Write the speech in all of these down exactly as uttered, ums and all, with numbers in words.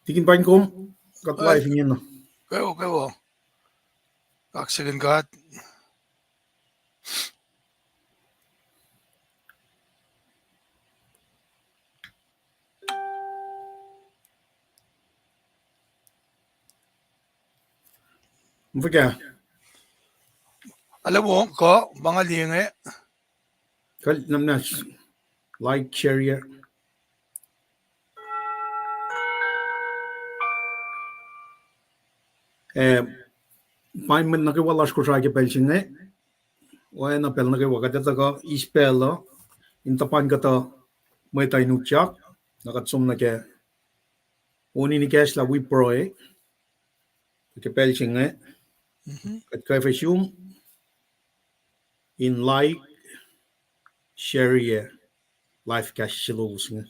Tikin pain kom, kuht live ingena. Kwewa, kwewa. Kaksakihn God. Fuhkah? Alu wo, kuh, pa nga liye inge. Kuh, na muhnahs like, share-ye. Eh, paing mwet nuh kwewa lasr Kosrae ke pacl se inge. Oacna pacl nuh kwewa kuht etuh kuh eis pacl uh in tuhpan kuhtuh mwet uh in utyak, na kuht som nuh ke on in ikacslah wi pruhe ke pacl se inge. Kuht kwacfe sum in like, share-ye live cast se lowos inge.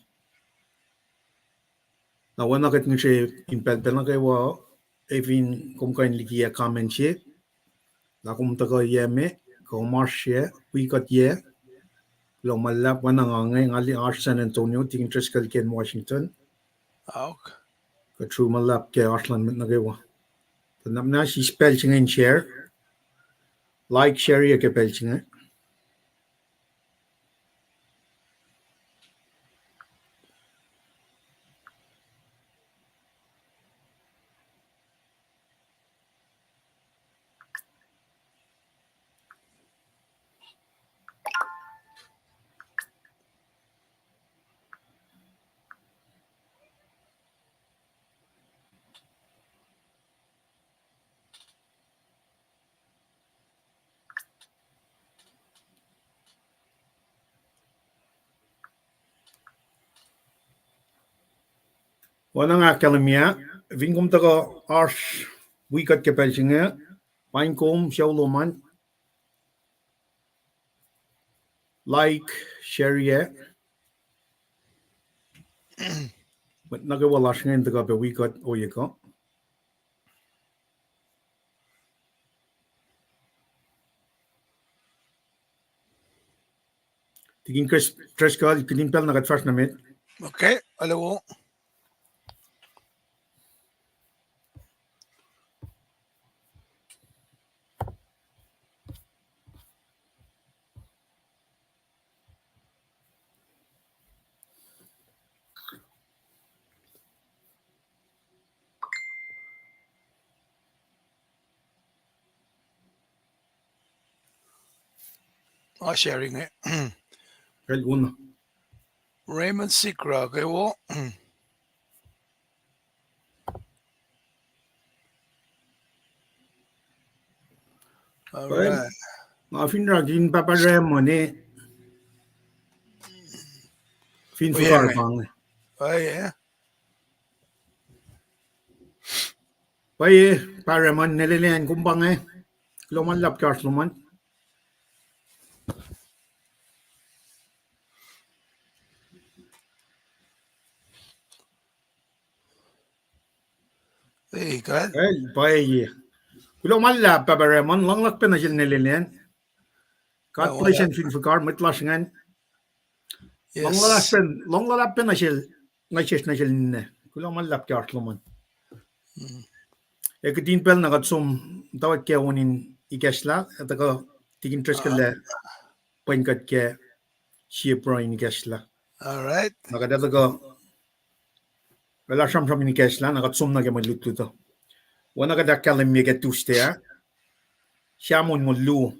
Na oacna kuht ngihsre in pacl pacl nuh kwewa, ac fin kom kuh in likiyac comment se, lah kom tuhkuh yac me, kom oasr yac, wi kuht yac, kuloh ma luhlahp. Oacna nga inge, nga oasr San Antonio, Tikin Driscoll ke acn Washington. Kuht sru ma luhlahp ke oasr luhn mwet nuh kwewa. Tuh na muhnahs eis pacl se inge in share, like, share-ye ke pacl se inge. Oacna nga ahkkahlwemye, fin kom tuhkuh oasr wi kuht ke pacl se inge, paing kom sucu lom an, like, share-ye. Mwet nuh kwewa lasr inge in tuhkuh pac wi kuht ohiyac kuh. Tikin Driscoll, kihtin pacl na kuht fahsr nuh met. Okay, hello. Ah, sharing eh. Raymond Sikra, okay, wo. Nga fin orekmakihn Pahpah Raymond eh, fin fuhkah pa inge. Pwacye, Pahpah Raymond, Nelele an, kom pa inge. Kuloh ma luhlahp ke oasr lom an. Pwacye. Kuloh ma luhlahp Pahpah Raymond, luhngluhk pac nuh sel Nelele an. God bless and fin fuhkah mwet lasr ingacn. Luhngluhlahp pac nuh sel, nuh sesr nuh sel ninac. Kuloh ma luhlahp ke oasr lom an. Ac kihtin pacl na kuht som tuh ke on in ikacslah, ac tuhkuh Tikin Driscoll lah pwen kuht ke sie pruhe in ikacslah. Na kuht ac tuhkuh, elah sramsram in ikacslah, na kuht som nuh ke mwe lutlut uh. Oacna kuht ahkkahlwemye ke Tuesday ah, Sam onngoul luo.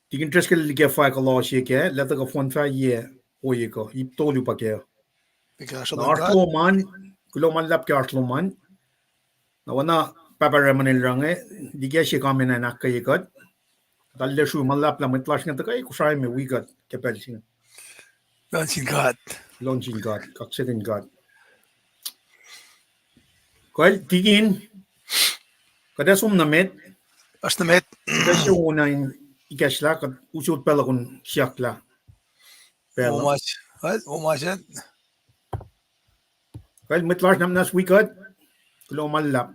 Tikin Driscoll liki fah kuloh se ke, lah tuhkuh fohn fah yac ohiyac kuh, ip tolu pa kac. Oasr lom an, kuloh ma luhlahp ke oasr lom an. Na oacna Pahpah Raymond el oruh inge, liki se comment an ahkkweye kuht. Kuht arlac sru ma luhlahp lah mwet lasr inge tuhkuh Kosrae me wi kuht ke pacl se inge. Kuloh sin God. Kuloh sin God, kaksakihn God. Kuh Tikin, kuht ac som nuh met. Oasr nuh met. Kuht ac som na in ikacslah, kuht usot pacl uh kom siyucklah pacl uh. Kuh mwet lasr, na muhnahs wi kuht. Kuloh ma luhlahp.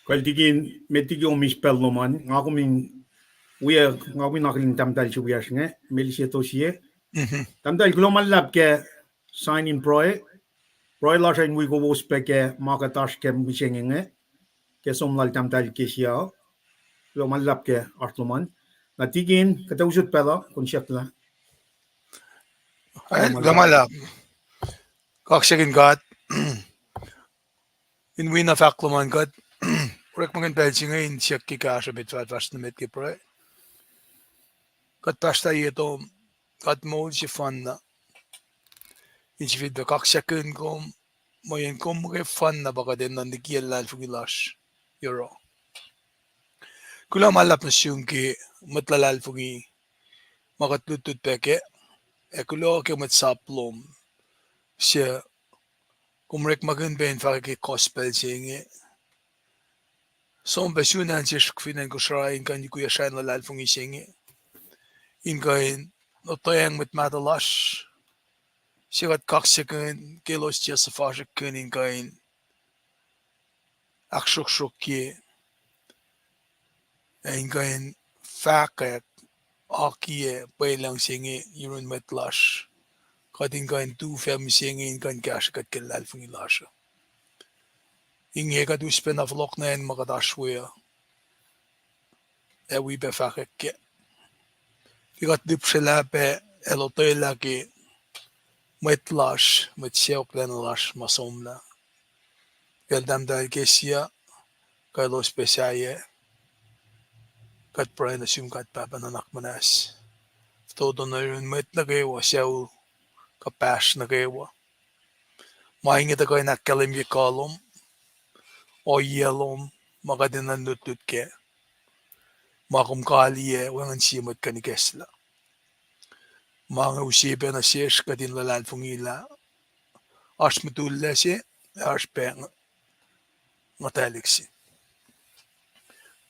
Kal tikin, met liki kom eis pacl lom an, nga kom in wi, nga kom in akihlen tahmtahel se wiyacsr inge, Mel Seto sie. Tahmtahel, kuloh ma luhlahp ke sign in pruhe. Pruhe lasr uh in wi kowos pac ke ma kuht oasr ke mihsenge inge, ke som lal tahmtahel Kesia. Kuloh ma luhlahp ke oasr lom an. Na tikin, kuht ac usot pacl uh, kom siyuck lah. Kuloh ma luhlahp. Kaksakihn God in wi na fahk lom an kuht orekmakihn pacl se inge in siyuck ke kahsruh met fahsr nuh met ke pruhe. Kuht pahsrtah ye tom, God moul sefanna, in sifilpac kaksakihn kom, mweyen kom muhkwefanna pa kuht enenuh in likiyac luhlahlfongi lasr yohrohl. Kuloh ma luhlahp nuh sum ke mwet luhlahlfongi ma kuht lutlut pac kac, ac kuloh ke mwet sap lom suc kom orekmakihn pac in fahkwack ke gospel se inge. Som pac sun acn sesr fin acn Kosrae in kuh in yukiyac srah in luhlahlfongi se inge, in kuh in lotweacng mwet mahtuh lasr, suc kuht kaksakihn ke elos tiac suhfasrihkkihn in kuh in ahksruhksruhkye, ac in kuh in fahkwack akiyac pwelucng se inge yurin mwet lasr, kuht in kuh in tu fahk mihsenge in kuh in kahsrwe kuht ke luhlahlfongi lasr uh. Inge kuht us pacna fohlohk nuh acn ma kuht oasr we uh, ac wi pac fahkwack kac, ke kuht lihpsrelah pac ac lotwelah ke mwet lasr, mwet sacohklacna lasr ma somlah. Kacl tahmtahel Kesia, kuh elos pac sahyac, kuht pruhe nuh sum God Pahpah nuhnak muhnahs. Fototo nuh yurin mwet nuh kwewa, sucu, kuhpahsr nuh kwewa. Ma inge tuhkuh in ahkkahlwemye kuh lom, ohiyac lom, ma kuht enenuh in lutlut kac, ma kom kaliyac wacngihn sie mwet kuh in ikacslah. Ma inge use pac nuh sesr kuht in luhlahlfongi lah oasr mutullac se, oasr pac nguhtwaclihk se.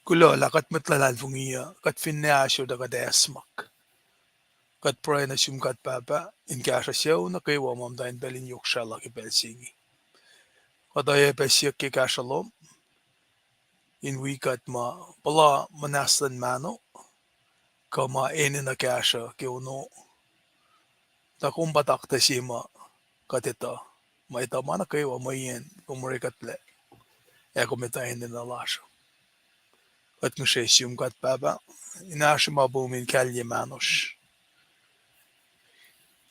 Kuloh lah kuht mwet luhlahlfongi uh, kuht finne ahsor tuh kuht acsmak. Kuht pruhe nuh sum God Pahpah in kahsruh sucu nuh kwewa ma muhta in pacl in yohk srah la ke pacl se inge. Kuht oacyacpac siyuck ke kahsruh lom in wi kuht ma puhla muhnahs luhn mahno, kuh ma enenuh kahsruh ke ono, tuh kom pa taktuh se ma kuht etuh, ma etuh ma nuh kwewa mweyen kom orekuhtlac, ac kom etuh enenuh lasr uh. Kuht ngihsre sum God Pahpah, in oasr ma pum in kahlye mahnosr.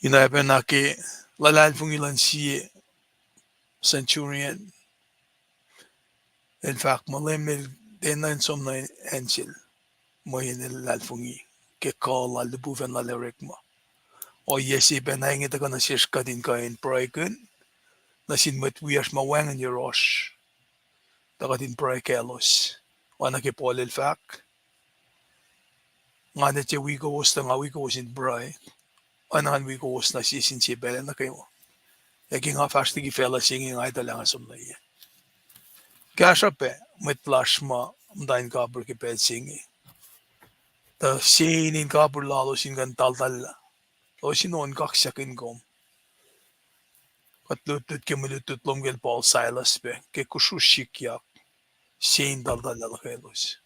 In oacpacna ke luhlahlfongi luhn sie centurion, el fahk muh Leum El tiacna som nuh acn sel, mweyen el luhlahlfongi ke kuh lal, lihpufacn lal orekma. Ohiyac se pacna inge tuhkuh nuh sesr kuht in kuh in pruhekihn nuh sin mwet wiyacsr ma wacngihn yohrohsr, tuh kuht in pruhe kaclos. Oacna ke Paul el fahk, nga nuh ke wi kowos tuh nga wi kowos in pruhe, oacna ngan wi kowos nuh sie sin sie pacl nuh kwewa. Ac ke nga fahsr liki facluh se inge nga etuh lah nga som nuh ye. Kahsruh pac mwet lasr ma muhta in kapihr ke pacl se inge, tuh sie in kapihr lalos in kuh in taltallah, elos in on kaksakihn kom. Kuht lutlut ke mwe lutlut lom kacl Paul Silas pac ke kusrusr sikyak, sie in taltallah luhkaclos.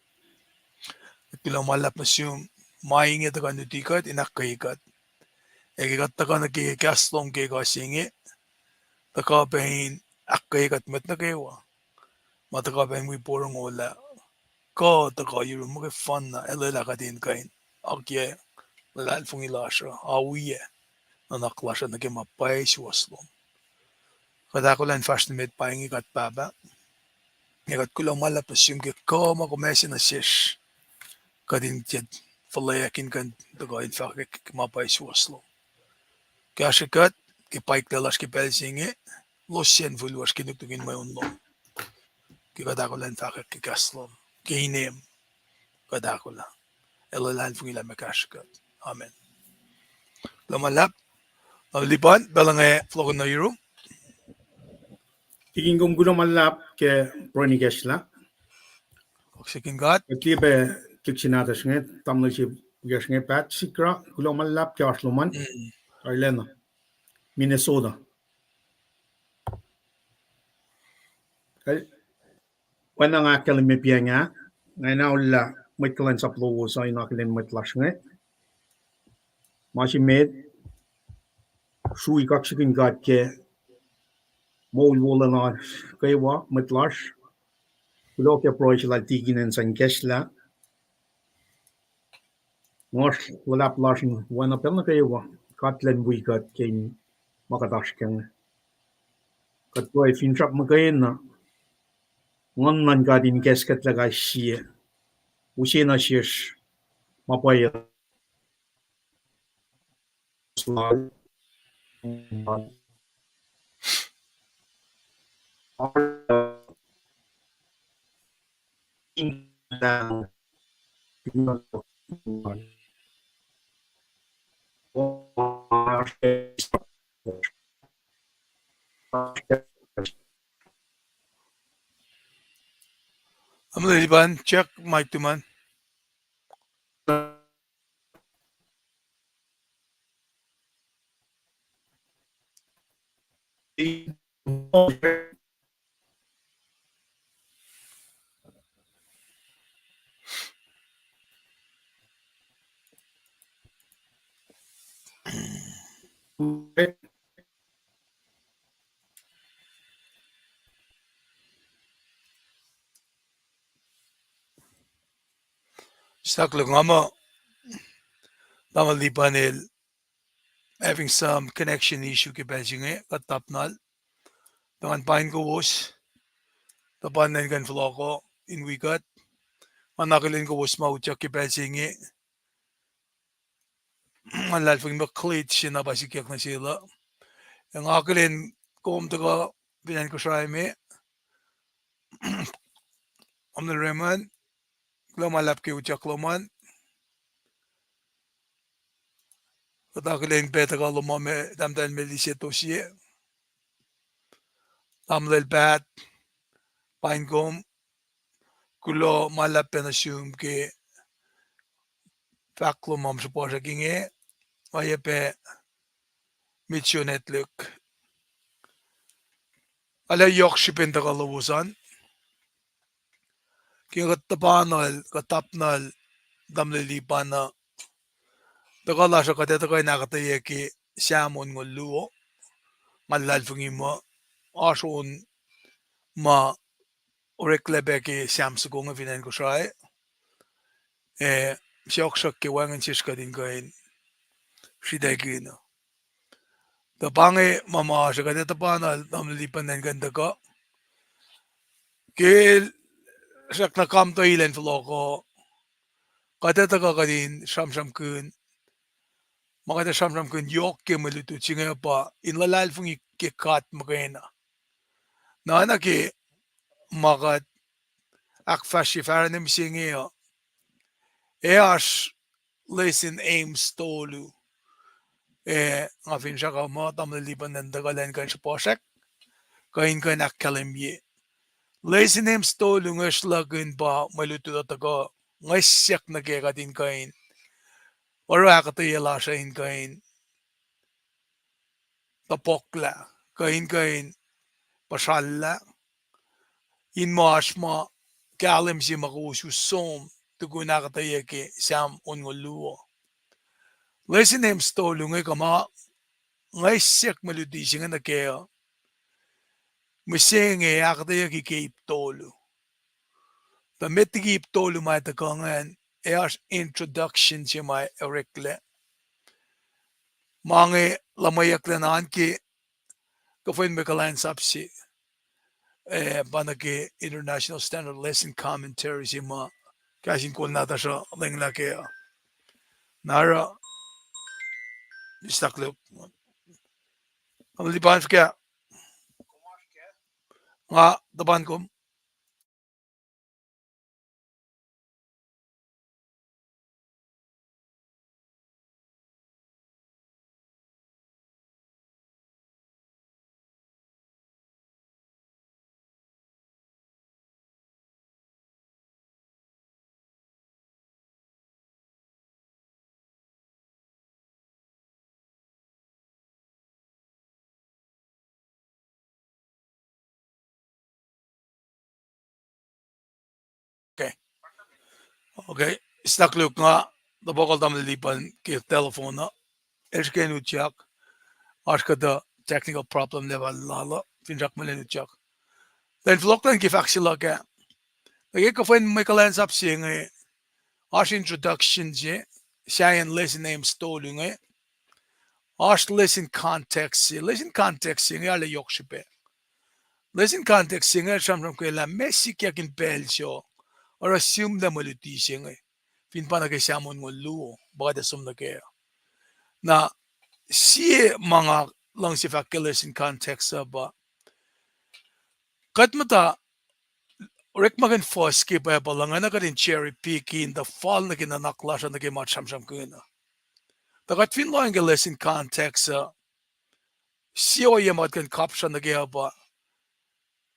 Kuht kuloh ma luhlahp nuh sum, ma inge tuhkuh in luti kuht, in ahkkweye kuht. Ac ke kuht tuhkuh nuh ke kahs lom ke ekuh se inge, tuhkuh pac in ahkkweye kuht mwet nuh kwewa, ma tuhkuh pac in wi porongo lah kuh tuhkuh yurum muhkwena, ac lwelah kuht in kuh in akiyac luhlahlfongi lasr uh, awiyac nuhnak lasr uh nuh ke ma pwacye suwohs lom. Kuht ahkolah in fahsr nuh met pa inge God Pahpah, ac kuht kuloh ma luhlahp nuh sum ke kuh ma kom ase nuh sesr, kuht in tiac fuhlweack in kuh in tuhkuh in fahkwack ma pwacye suwohs lom. Kahsrwe kuht ke paik lac lasr ke pacl se inge, los sacn fihl lasr ke nuknuk in mweun lom. Ke kuht ahkolah in fahkwack ke kahs lom, ke inem kuht ahkolah. Ac luhlahlfongi lah ma kahsrwe kuht. Amen. Kuloh ma luhlahp. Na Lipan, pacl inge fohlohkihn nuh yurum. Tikin, kom kuloh ma luhlahp ke pruhe in ikacslah. Kaksakihn God. Kuht liye pac tikin se nahtuhsr inge, tamuhlwel se wiyacsr inge, Pat Sikra, kuloh ma luhlahp ke oasr lom an. Arulacna Minnesota. Kal-, Pwacnwacng ahkkahlwemye piacng ah, nga na ollah mwet kuhlwacnsap lowos uh in akihlen mwet lasr inge. Ma se met, srui kaksakihn God ke moul wolacna kwewa mwet lasr. Kuloh ke pruhe se lal Tikin Ensign Kessler. Ngoasr luhlahp lasr in oacna pacl nuh kwewa, God Elan wi kuht ke ma kuht oasr kac inge. Kuht pruhe finsrak muhkwena, Nguhn luhn God in kahs kuhtlac kais sie, use nuh sesr ma pwacye. Tamuhlwel Lipan, check mic tuh man. Stakluhk nga muh, Tamuhlwel Lipan el having some connection issue ke pacl se inge, kuht tapnal. Tuh ngan pain kowos, tuh pa ngan kuh in fohlohko in wi kuht. Nga na akihlen kowos ma utyak ke pacl se inge. Nga luhlahlfongi muh kleit se na pa sikyak nuh sel uh. Ac nga akihlen kom tuhkuh fin acn Kosrae me, Tamuhlwel Raymond, kuloh ma luhlahp ke utyak lom an. Kuht akihlen pac tuhkuh lom an me Tahmtahel Melissa Tosie, Tamuhlwel Pat, pain kom, kuloh ma luhlahp pac nuh sum ke fahk lom an srihpacsrwack inge, oacyacpac Mitchell Netluk. Arlac yohk srihpen tuhkuh lowos an. Ke kuht tuhpanuhl, kuht tapnuhl, Tamuhlwel Lipan uh, tuhkuh lasr uh kuht ac tuhkuh in ahkuhtweyac ke Sam onngucul luo. Nga luhlahlfongi muh oasr on ma oreklac pac ke Sam soko inge fin acn Kosrae. Eh, siyuck sruhk ke wacngihn sesr kuht in kuh in sritaclkihn uh. Tuh pa inge ma ma oasr uh, kuht ac tuhpanuhl, Tamuhlwel Lipan, in kuh in tuhkuh. Ke srackna kamtuh elan fohlohko, kuht ac tuhkuh kuht in sramsramkihn, ma kuht ac sramsramkihn yohk ke mwe lutlut se inge pa in luhlahlfongi ke God muhkwena. Na, na ke ma kuht ahkfahsrye fahsr nuh mihsenge uh, ac oasr lesin James tolu. Eh, nga finsrak muh Tamuhlwel Lipan in tuhkuh elan kuh in srihpacsrwack, kuh in kuh in ahkkahlwemye. Lesin James tolu inge sruhlahkihn pa mwe lutlut uh tuhkuh ngwesyak nuh ke kuht in kuh in oruh ahkuhtweyac lasr uh in kuh in topuklah, kuh in kuh in puhsrallah, in ma oasr ma kahlwem se ma kowos us som tukun ahkuhtweyac ke Sam onngucul luo. Lesin James tolu inge kuh ma ngwesyak mwe luti se inge nuh kac uh, mihsenge ahkuhtweyucki ke ip tolu. Tuh met liki ip tolu ma tuhkuh ingacn, ac oasr introduction se ma oreklac. Ma inge luhmweyucklac na an ke kuhfa in mwe kuhlwacnsap se, eh, pa nuh ke International Standard Lesson Commentary se ma kahs in kol nahtuhsr uh lenglah kac uh. Na oruh, Mister Cliff, Tamuhlwel Lipan, fuhkah? Nga tuhpan kom. Okay, stak luk nga, tuh pokol tamuhlwel Lipan ke telephone uh, el srihke in utyak, oasr kuhtuh technical problem level lal uh, finsrak muh el utyak. Then fohlohk luhn ke fahk se luhk ah, nuh ke kuhfwen mwe kuhlwacnsap se inge, oasr introduction se, sahyacn lesson ems tolu inge, oasr lesson context se, lesson context se inge arlac yohk srihpac. Lesson context se inge sramsram ke lah meac sikyak in pacl se, oruh sihmlac mwe luti se inge. Fin pa nuh ke Psalm onngoul luo, pa kuht ac som nuh kac. Na sie ma nga luhngse fahk ke lesson context uh pa, kuht muhta orekmakihn fuhs ke Bible uh, ingena kuht in cherry pick in tuh fal nuh ke nuhnak lasr uh nuh ke ma sramsramkihn uh. Tuh kuht fin lohacng ke lesson context uh, sie ohiyac ma kuht kuh in kapsra nuh kac uh pa,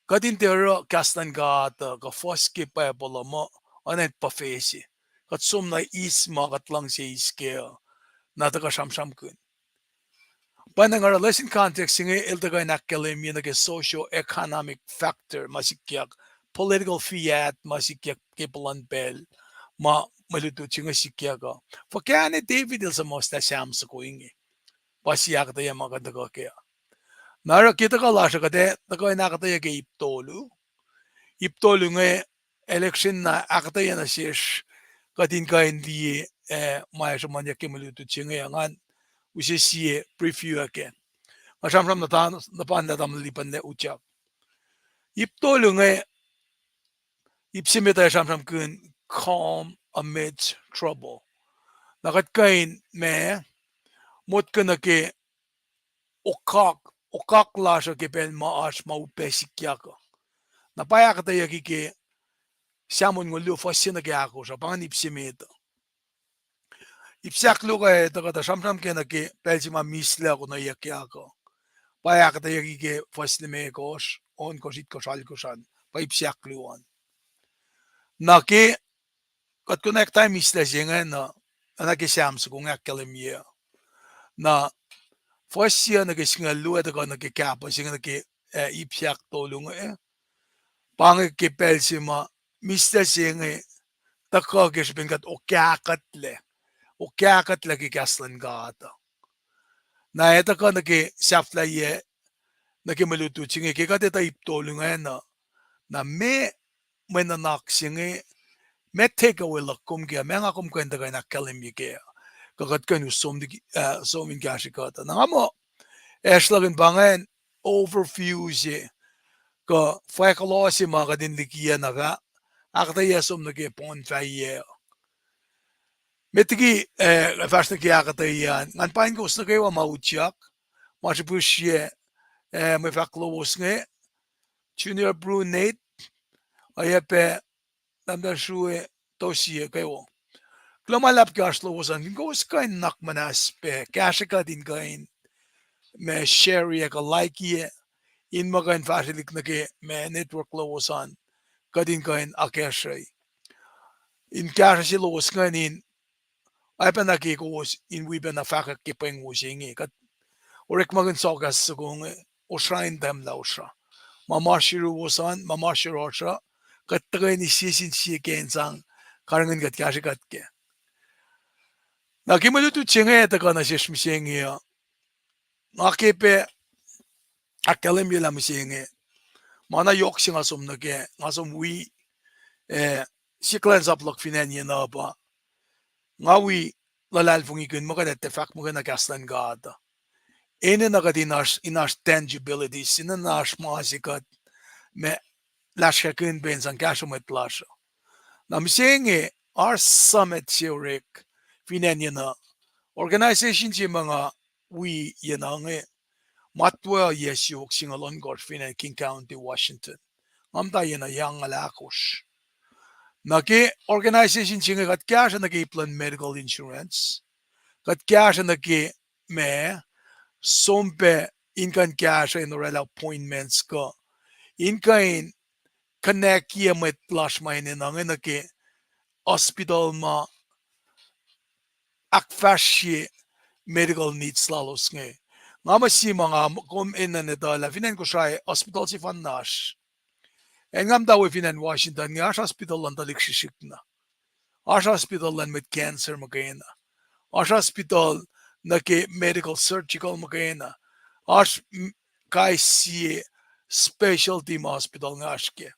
kuht in tiac oruh kahs luhn God uh kuh fuhs ke Bible uh muh oacna in puhfesi. Kuht som na eis ma kuht luhngse eis kac uh, na tuhkuh sramsramkihn. Pa na nga oruh lesson context se inge el tuhkuh in ahkkahlwemye nuh ke socio-economic factor ma sikyak, political fiat ma sikyak ke puhlan pacl, ma mwe lutlut se inge sikyak uh. Fuhkah ne David el suhmuhslah Psalm soko inge. Pa sie ahkuhtweyac ma kuht tuhkuh kac. Na oruh ke tuhkuh lasr uh kuht ac tuhkuh in ahkuhtweyac ke ip tolu. Ip tolu inge, election na ahkuhtweyac nuh sesr, kuht in kuh in liye, eh, ma ac sruhmuhnyuck ke mwe lutlut se inge, ngan use sie preview uh kac. Nga sramsram na ta, na pa na tamuhlwel Lipan el utyak. Ip tolu inge, ip se met uh sramsramkihn calm amidst trouble. Na kuht kuh in ma, motko nuh ke okak, okak lasr uh ke pacl ma oasr ma upac sikyak uh. Na pa ahkuhtweyucki ke Psalm onngoul luo fuhs se nuh ke ahkosr uh, pa ingacn ip se met uh. Ip se ahkluo kuh tuhkuh tuh sramsram ke nuh ke pacl se ma mislac konweyuckyak uh. Pa ahkuhtweyucki ke fuhs limekohsr, ohnkohsr, itkohsr, alkohsr an, pa ip se ahkluo an. Na ke kuht konwacack tari mislac se ingacn uh, na ke Psalm soko inge ahkkahlwemye. Na fuhs se nuh ke singucul luo tuhkuh nuh ke kahpah se inge nuh ke, eh, ip se ahktolu inge. Pa inge ke pacl se ma mislac se inge tuhkuh ke srihpen kuht okahkuhtlac, okahkuhtlac ke kahs luhn God uh. Na ac tuhkuh nuh ke sahflahiyac nuh ke mwe lutlut se inge ke kuht etuh ip tolu ingacn uh. Na meac mwe nuhnak se inge, meac take away luhk kom kac, meac nga kom kuh in tuhkuh in ahkkahlwemye kac, kuh kuht kuh in us som, eh, som in kahsrwe kuht. Na nga muh, ac sruhlahkihn pa ingacn overview se, kuh fahk kuloh se ma kuht in likiyac na fah ahkuhtweyac som nuh ke poncfahiyac. Met liki, eh, fahsr nuh ke ahkuhtweyac an, ngan paing kowos nuh kwewa ma utyak, ma srihpihsrye, eh, mwe fahk lowos inge, Junior Bru Nate, oacyacpac Tahmtahel Srue Tosie kwewa. Kuloh ma luhlahp ke oasr lowos an, fin kowos kuh in nuhnak muhnahs pac, kahsrwe kuht in kuh in ma share-i kuh like-i, in muh kuh in fahsrwelihk nuh ke ma network lowos an, kuht in kuh in akacsruhi. In kahsruh se lowos ingacn in oacpacna ke kowos in wi pacna fahkwack ke pweng wo se inge. Kuht orekmakihn sokahs soko inge, osra in tahmlah osra. Ma ma sruwos an, ma ma sruwosr uh, kuht tuhkweni sie sin sie ke in sang karihngihn kuht kahsrwe kuht kac. Na ke mwe lutlut se inge tuhkuh nuh sesr mihsenge uh, nga ke pac ahkkahlwemye lah mihsenge, ma na yohk se nga som nuh kac, nga som wi, eh, sie kuhlwacnsap luhk fin acn yenuh pa, nga wi luhlahlfongikihn muh kuht ac tiac fahk muhkwena kahs luhn God. Enenuh kuht in oasr, in oasr tangibilities, enenuh oasr ma se kuht ma lasrkakihn pac in sang kahsruh mwet lasr uh. Na mihsenge, oasr summit se orek fin acn yenuh, organization se ma nga wi yenuh inge, matwac yac siofok singucul ohnkohsr fin acn King County, Washington. Nga muhta yenuh yac angngaul ahkosr. Na ke organization se inge kuht kahsruh nuh ke ip luhn medical insurance. Kuht kahsruh nuh ke ma, som pac in kuh in kahsruh in orwaclah appointments kuh in kuh in connect-i mwet lasr ma enenuh inge nuh ke hospital ma ahkfahsrye medical needs lalos inge. Nga muh sie ma nga kom enenuh in etuh lah fin acn Kosrae hospital sefanna oasr. Acn nga muhta we fin acn Washington inge oasr hospital luhn tuhlihk srihsrihk na. Oasr hospital luhn mwet cancer muhkwena. Oasr hospital nuh ke medical surgical muhkwena. Oasr kais sie specialty ma hospital inge oasr kac.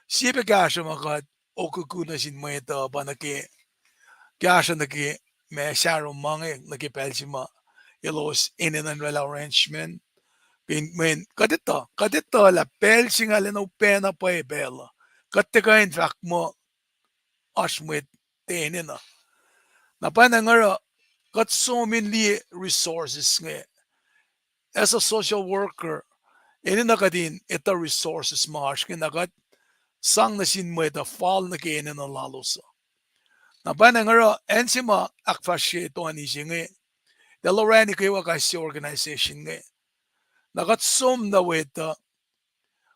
Sie pac kahsruh ma kuht okuku nuh sin mwet uh pa nuh ke kahsruh nuh ke ma sarom ma inge nuh ke pacl se ma elos enenuh in oraclah arrangement. Mweyen kuht etuh, kuht etuh lah pacl se inge arulacna upac na pwacye pacl uh. Kuht tiac kuh in fahk muh oasr mwet tiac enenuh. Na pwacnwacng oruh kuht som in liye resources inge. As a social worker, enenuh kuht in etuh resources ma oasr inge na kuht sang nuh sin mwet uh fal nuh ke enenuh lalos uh. Na pwacnwacng oruh acn se ma ahkfahsrye toeni se inge, eltahl orani kwewa kais sie organization inge. Na kuht som nuh wet uh,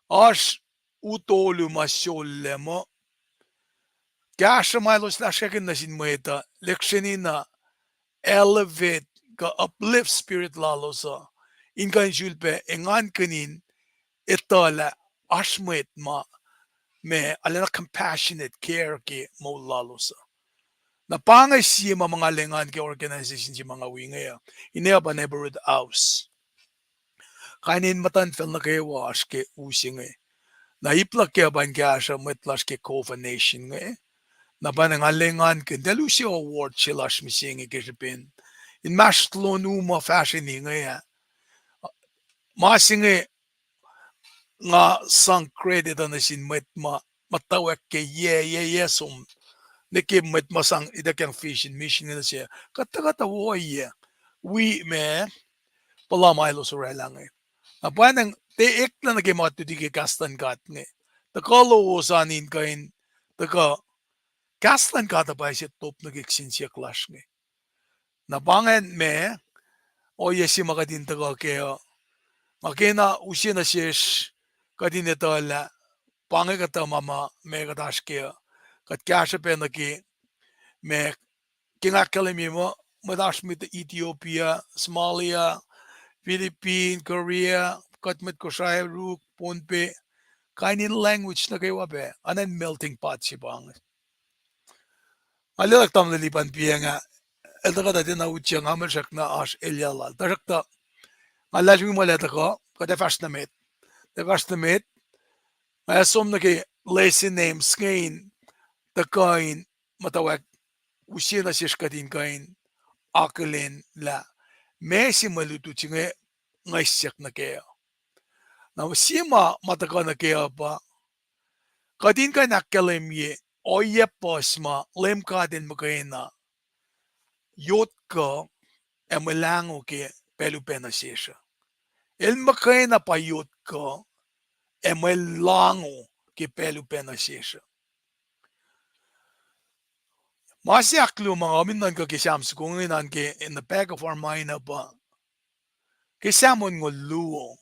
oasr u tolu ma sollac muh kahsruh ma elos lasrkakihn nuh sin mwet uh, lihksreni na elevate kuh uplift spirit lalos uh, in kuh in sulpac engankihn in etuh lah oasr mwet ma, ma arulacna compassionate care ke moul lalos uh. Na pa inge sie ma ma nga lwengan ke organization se ma nga wi inge uh, ine pa Neighborhood House. Kain in muhtuhnfacl nuh kwewa oasr ke u se inge. Na ip luhk kac pa in kahsruh mwet lasr ke Cova Nation inge. Na pwacnwacng nga lwengan kuh in eltahl use award se lasr mihsenge ke srihpen inmahsrlon u ma fahsrweni inge ah. Ma se inge nga sang credit uh nuh sin mwet ma muhtwacwacack ke yac, yac, yac som, nuh ke mwet ma sang ituckyang vision, mission inge nuh se, kuht tuhkuh tuh ohiyac, wi ma puhla ma elos oraclah inge. Na pwacnwacng tiac eklac nuh ke ma luti ke kahs luhn God inge. Tuhkuh lowos an in kuh in tuhkuh kahs luhn God uh pa se top nuh ke kihsen siyuck lasr inge. Na pa ingacn ma ohiyac se ma kuht in tuhkuh kac uh. Nga kena use nuh sesr kuht in etuh lah pa inge kuhtuh ma ma ma kuht oasr kac uh. Kuht kahsruh pac nuh ke ma ke nga ahkkahlwemye muh mwet oasr met Ethiopia, Somalia, Philippines, Korea, kuht mwet Kosrae, Ruk, Pohnpei, kain in language nuh kwewa pac, oacna in melting pot se pa inge. Nga lwelah tamuhlwel Lipan piacng ah, el tuhkuh tuh tiacna utyak, nga muh srackna oasr elyah lal. Tuhsruhktuh nga luhlahlfongi muh el ac tuhkuh, kuht ac fahsr nuh met. Ac fahsr nuh met, nga ac som nuh ke lesson names inge in tuhkuh in muhtwacwacack use nuh sesr kuht in kuh in akihlen lah ma se mwe lutlut se inge ngihsyak nuh kac uh. Na sie ma ma tuhkuh nuh kac uh pa kuht in kuh in ahkkahlwemye ohiyac puhs ma Leum God El muhkwena yot kuh ac mwe lahngo ke pacl upac nuh sesr uh. El muhkwena pa yot kuh ac mwe lahngo ke pacl upac nuh sesr uh. Ma se ahkluo ma nga ominnuhn kuh ke Sam soko inge an ke in the back of our mind uh pa ke Sam onngoul luo.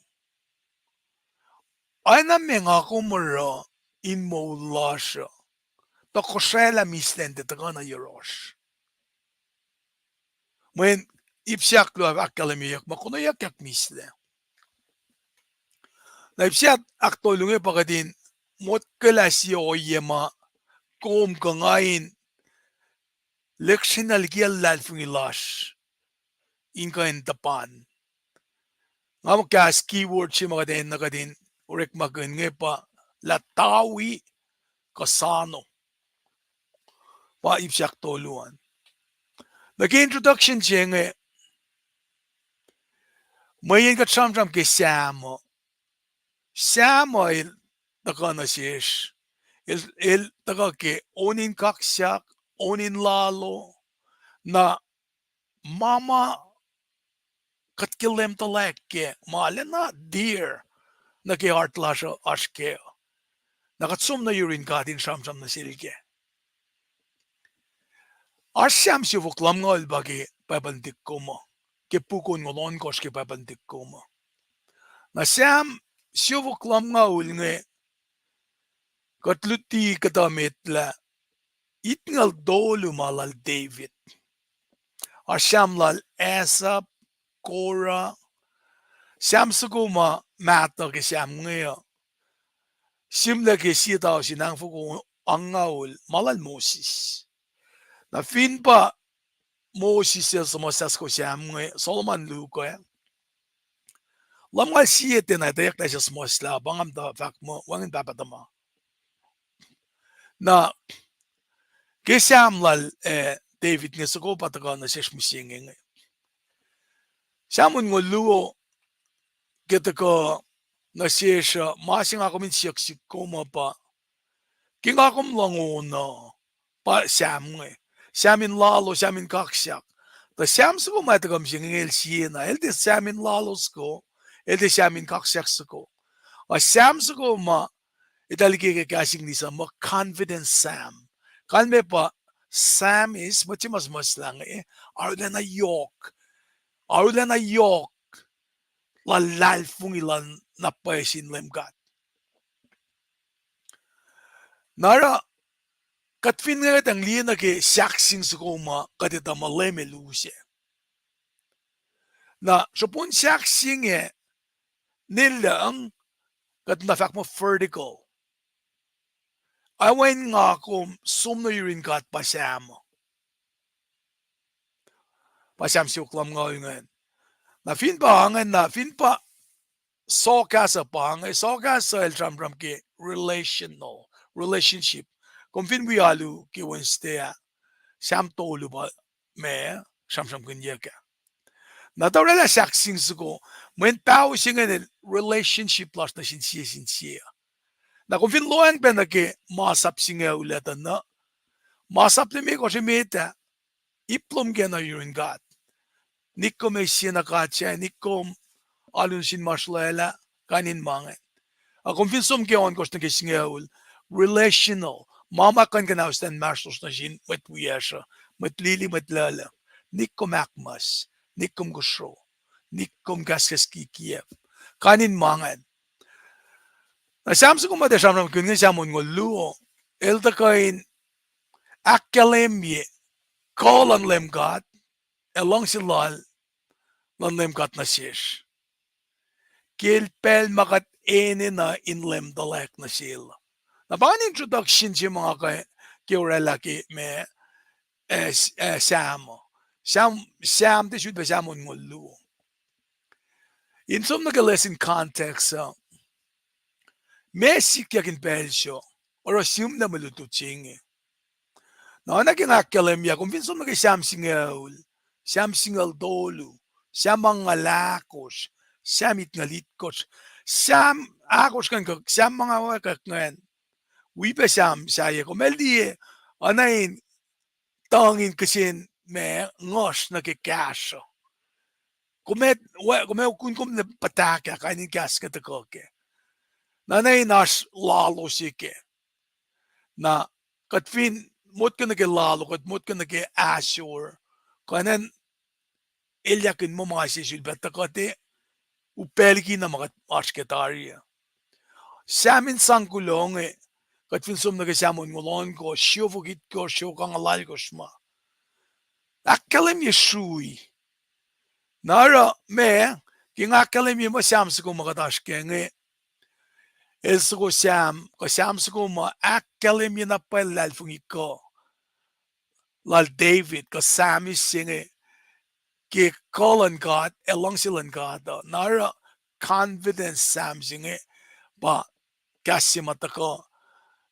Oacna ma nga kom oruh in moul lasr uh, tuh kosraclah mihslac in tiac tuhkuh nuh yohrohsr. Mweyen ip se ahkluo ahkkahlwemyeyuck ma konweyuckyak mihslac. Na ip se ahktolu inge pa kuht in motkwaclah sie ohiyac ma kom kuh nga in lihksreni liki luhlahlfongi lasr in kuh in tuhpan. Nga muh kahs keyword se ma kuht enenuh kuht in orekmakihn inge pa lah tawi kuh sano. Pa ip se ahktolu an. Nuh ke introduction se inge, mweyen kuht sramsram ke Sam uh, Sam uh el tuhkuh nuh sesr, el, el tuhkuh ke on in kaksak, on in lalo, na ma ma kuht ke Leum tuhlac kac, ma lacna dear nuh ke heart lasr uh oasr kac. Na kuht som nuh yurin God in sramsram nuh sel kac. Oasr Sam siofok lumngaul pa ke Bible nuhtihk kom uh, ke puk onngoul ohnkohsr ke Bible nuhtihk kom uh. Na Sam siofok lumngaul inge kuht luti kuhtuh met lah itngucul tolu ma lal David. Oasr Sam lal Asaph, Korah, Sam soko ma mahtuh ke Sam inge uh, sihmlac ke sie tausin angngaul ma lal Moses. Na fin pa Moses el suhmuhslah soko Sam inge, Solomon luhk ah, lumngaul sie tiacna etweyucklac suhmuhslah, pa nga muhta fahk muh wacngihn pahpah tuhma. Na ke Sam lal, eh, David inge soko pa tuhkuh nuh sesr mihsenge inge. Sam onngoul luo ke tuhkuh nuh sesr uh, ma se nga kom in siyuck sihk kom uh pa, ke nga kom lohngona, pa Sam inge, Sam in lalo, Sam in kaksak. Tuh Sam soko ma tuhkuh mihsenge inge el siena, el tiac Sam in lalo soko, el tiac Sam in kaksak soko. Uh, Sam soko ma eltahl liki ke kahs English uh muh confident Sam. Kalmac pa psalmist, mwet se ma suhmuhslah inge, arulacna yohk, arulacna yohk luhlahlfongi lal na pwacye sin Leum God. Na oruh, kuht fin ngwetang liye nuh ke sahkseng soko ma kuht etuh muh Leum El use. Na sruhpun sahkseng ac nilacng, kuht na fahk muh vertical. Oacwacn nga kom som nuh yurin God pa Sam. Pa Sam siofok lumngaul ingacn. Na fin pa ingacn, na fin pa sohkahs uh pa inge, sohkahs uh el sramsram ke relational, relationship. Kom fin wi alu ke Wednesday ah, Sam tolu pa ma sramsramkihnyuck ah. Na tuh oraclah sahkseng soko, mweyen paho se ingacn el relationship lasr nuh sin sie sin sie. Na kom fin lohacng pac nuh ke masap singucul ah tuh na, masap limekohsr emet ah, ip lom kena yurin God. Nik kom eis sie na God sac, nik kom alu nuh sin ma srolwaclah, kain in ma ingacn. Ac kom fin som ke ohnkohsr nuh ke singucul, relational, ma ma kuh in kuhnauslah inmahsrlosr nuh sin mwet wiyacsr uh, mwet lili, mwet luhluh. Nik kom ahkmas, nik kom kosro, nik kom kahskahs kikiacp, kain in ma ingacn. Na Sam soko ma tiac sramsramkihn inge, Sam onngoul luo, el tuhkuh in ahkkahlwemye kuh luhn Leum God, ac luhngse lal luhn Leum God nuh sesr, ke el pacl ma kuht enenuh in Leum tuhlac nuh sel. Na pa introduction se ma nga ke oraclah ke ma, eh, Sam, Sam, Sam tiac sulpac Sam onngoul luo. In som nuh ke lesson context uh, meac sikyak in pacl sac, oruh sihmlac mwe lutlut se inge. Na oacna ke nga ahkkahlwemye, kom fin som nuh ke Sam singucul, Sam singucul tolu, Sam angngaul ahkosr, Sam itngucul itkohsr, Sam ahkosr ingacn kuh Sam angngaul ahkosr ingacn, wi pac Sam sahyac, kom ac liye, oacna in tuhng in kihsen ma nguhsr nuh ke kahsruh. Kom ac, kom ac kun kom na puhtahkah kain in kahs inge tuhkuh kac. Na oacna in oasr lalos se kac. Na kuht fin motko nuh ke lalo, kuht motko nuh ke ahsor, kuh in elyahkihn muh ma se sulpac tuhkuh te, upac liki na ma kuht oasr ke tari uh. Sam in sang kuloh inge, kuht fin som nuh ke Sam onngoul ohnkohsr, siofok itkohsr, siofok angngaul alkohsr ma ahkkahlwemye srui. Na oruh ma, ke nga ahkkahlwemye muh Sam soko ma kuht oasr kac inge, el soko Sam, kuh Sam soko ma ahkkahlwemye na pwacye luhlahlfongi kuh lal David, kuh Psalmist se inge, ke kuh luhn God ac luhngse luhn God uh. Na oruh confidence Psalm se inge pa kahs se ma tuhkuh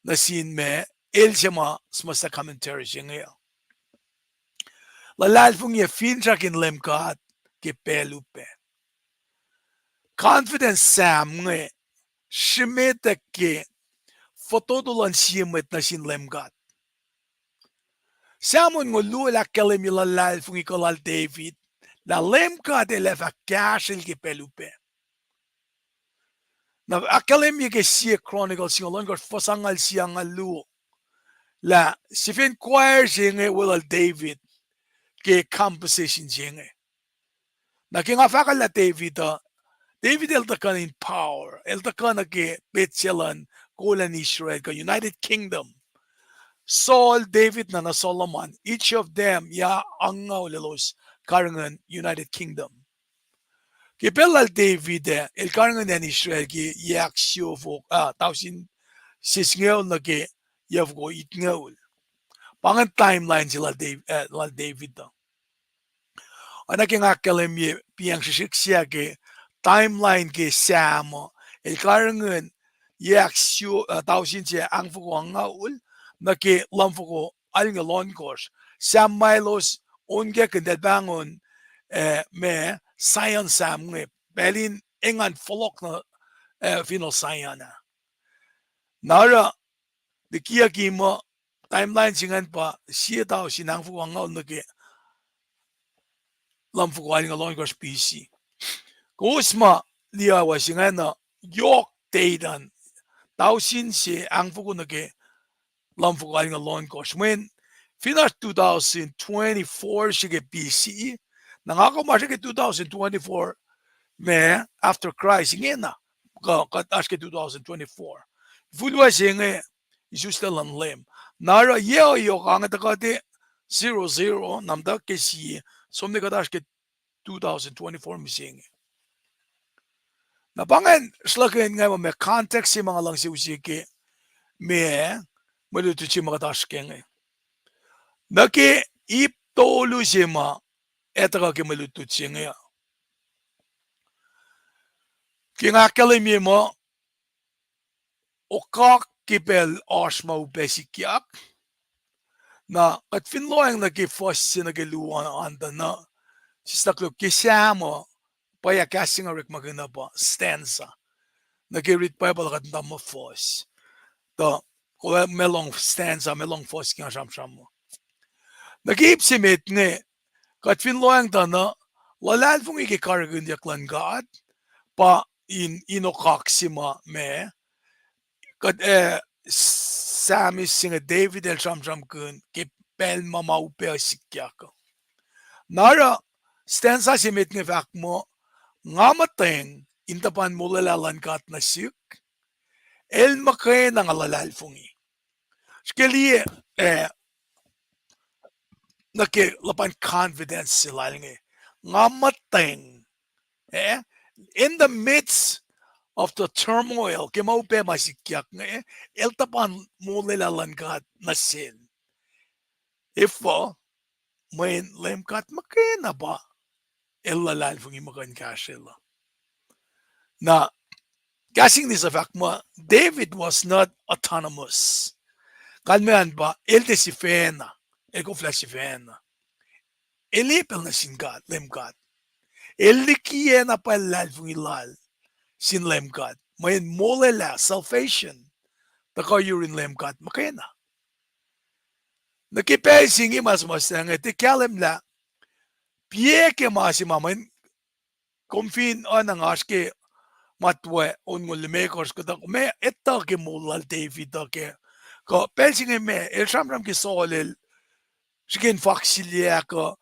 nuh sin ma, el se ma suhmuhslah commentary se inge. Luhlahlfongi ac finsrak in Leum God ke pacl upac. Confidence Psalm inge srimetak ke fototo luhn sie mwet nuh sin Leum God. Psalm onngoul luo el ahkkahlwemye luhlahlfongi kuh lal David, lah Leum God El ac fah kahsrel ke pacl upac. Na ahkkahlwemye ke sie Chronicles singucul ohnkohsr, fuhs angngaul sie, angngaul luo, lah sifen choir se inge weluhl David ke composition se inge. Na ke nga fahkwaclah David uh, David el tuhkuh in power, el tuhkuh nuh ke petsac luhn kol acn Israel kuh United Kingdom. Saul, David, na na Solomon, each of them, ya angngaul elos karihngihn United Kingdom. Ke pacl lal David ah, el karihngihn acn Israel ke yac ahksiofok, ah, tausin se singucul nuh ke yac foko itngucul. Pa ingacn timeline se lal Dav-, eh, lal David uh. Oacna ke nga ahkkahlwemye piacng srihsrihk se ke timeline ke Sam uh, el karihngihn yac ahk-, uh, tausin se ahngfoko angngaul nuh ke lumfoko alngoul ohnkohsr. Sam ma elos onkakihn eltahl pahngon, eh, ma Zion Sam inge, pacl in engan fohlohk nuh, eh, finohl Zion ah. Na oruh, likiyucki muh timeline se ingacn pa sie tausin ahngfoko angngaul nuh ke lumfoko alngoul ohnkohsr B C. Kowos ma liye wa se ingacn uh, yohk date an, tausin se ahngfoko nuh ke lumfoko alngoul ohnkohsr. Mweyen fin oasr two thousand twenty-four srihke B C, na nga kom ma srihke two thousand twenty-four, ma after Christ ingena, kuh kuht oasr ke two thousand twenty-four. Fuhlwa se inge isuslac luhn Leum. Na oruh yac yohk ange tuh kuht zero zero, na muhta ke sie, som nuh kuht oasr ke two thousand twenty-four mihsenge. Na pa ingacn sruhlahkihn nga ma ma context se ma nga luhngse use ke ma, mwe lutlut se ma kuht oasr ke inge. Nuh ke ip tolu se ma etuh kuh ke mwe lutlut se inge uh. Ke nga ahkkahlwemye muh, okak ke pacl oasr ma upac sikyak. Na kuht fin lohacng nuh ke fuhs se nuh ke luo an tuh na, sislah kuloh ke Sam uh, pwacye kahs se nga orekmakihn uh pa stanza. Nuh ke rit Bible kuht muhta muh fuhs. Tuh, kom ac lohng stanza, ma lohng fuhs ke nga sramsram uh. Nuh ke ip se met inge, kuht fin lohacng tuh na, luhlahlfongi ke karihngihnyuck luhn God pa in, in okak se ma, ma kuht, eh, Psalmist se inge David el sramsramkihn ke pacl ma ma upac sikyak uh. Na oruh, stanza se met inge fahk muh, nga muhtweng in tuhpan molwelah luhn God nuh sihk, el muhkwena nga luhlahlfongi. Srihke liye, eh, nuh ke luhpan confidence se lal inge. Nga muhtweng, eh, in the midst of the turmoil, ke ma upac ma sikyak inge, el tuhpan molwelah luhn God nuh sel. Efuh, mweyen Leum God muhkwena pa el luhlahlfongi muh kuh in kahsrwel uh. Na, kahs English uh fahk muh, David was not autonomous. Kalmac an pa, el tiac sifacna, el koflah sifacna. El etuh pacl nuh sin God, Leum God. El likiyacna pacl luhlahlfongi lal sin Leum God. Mweyen molwelah, salvation, tuhkuh yurin Leum God muhkwena. Nuh ke pacl se inge ma suhmuhslah inge, tiac kahlwem lah, piac ke ma se ma mweyen kom fin oacna nga oasr ke matwac onngoul limekohsr, kuh tuh ma etuh ke moul lal David uh ke, kuh pacl se inge ma el sramsram ke Saul el srihke in faksilyac kuh,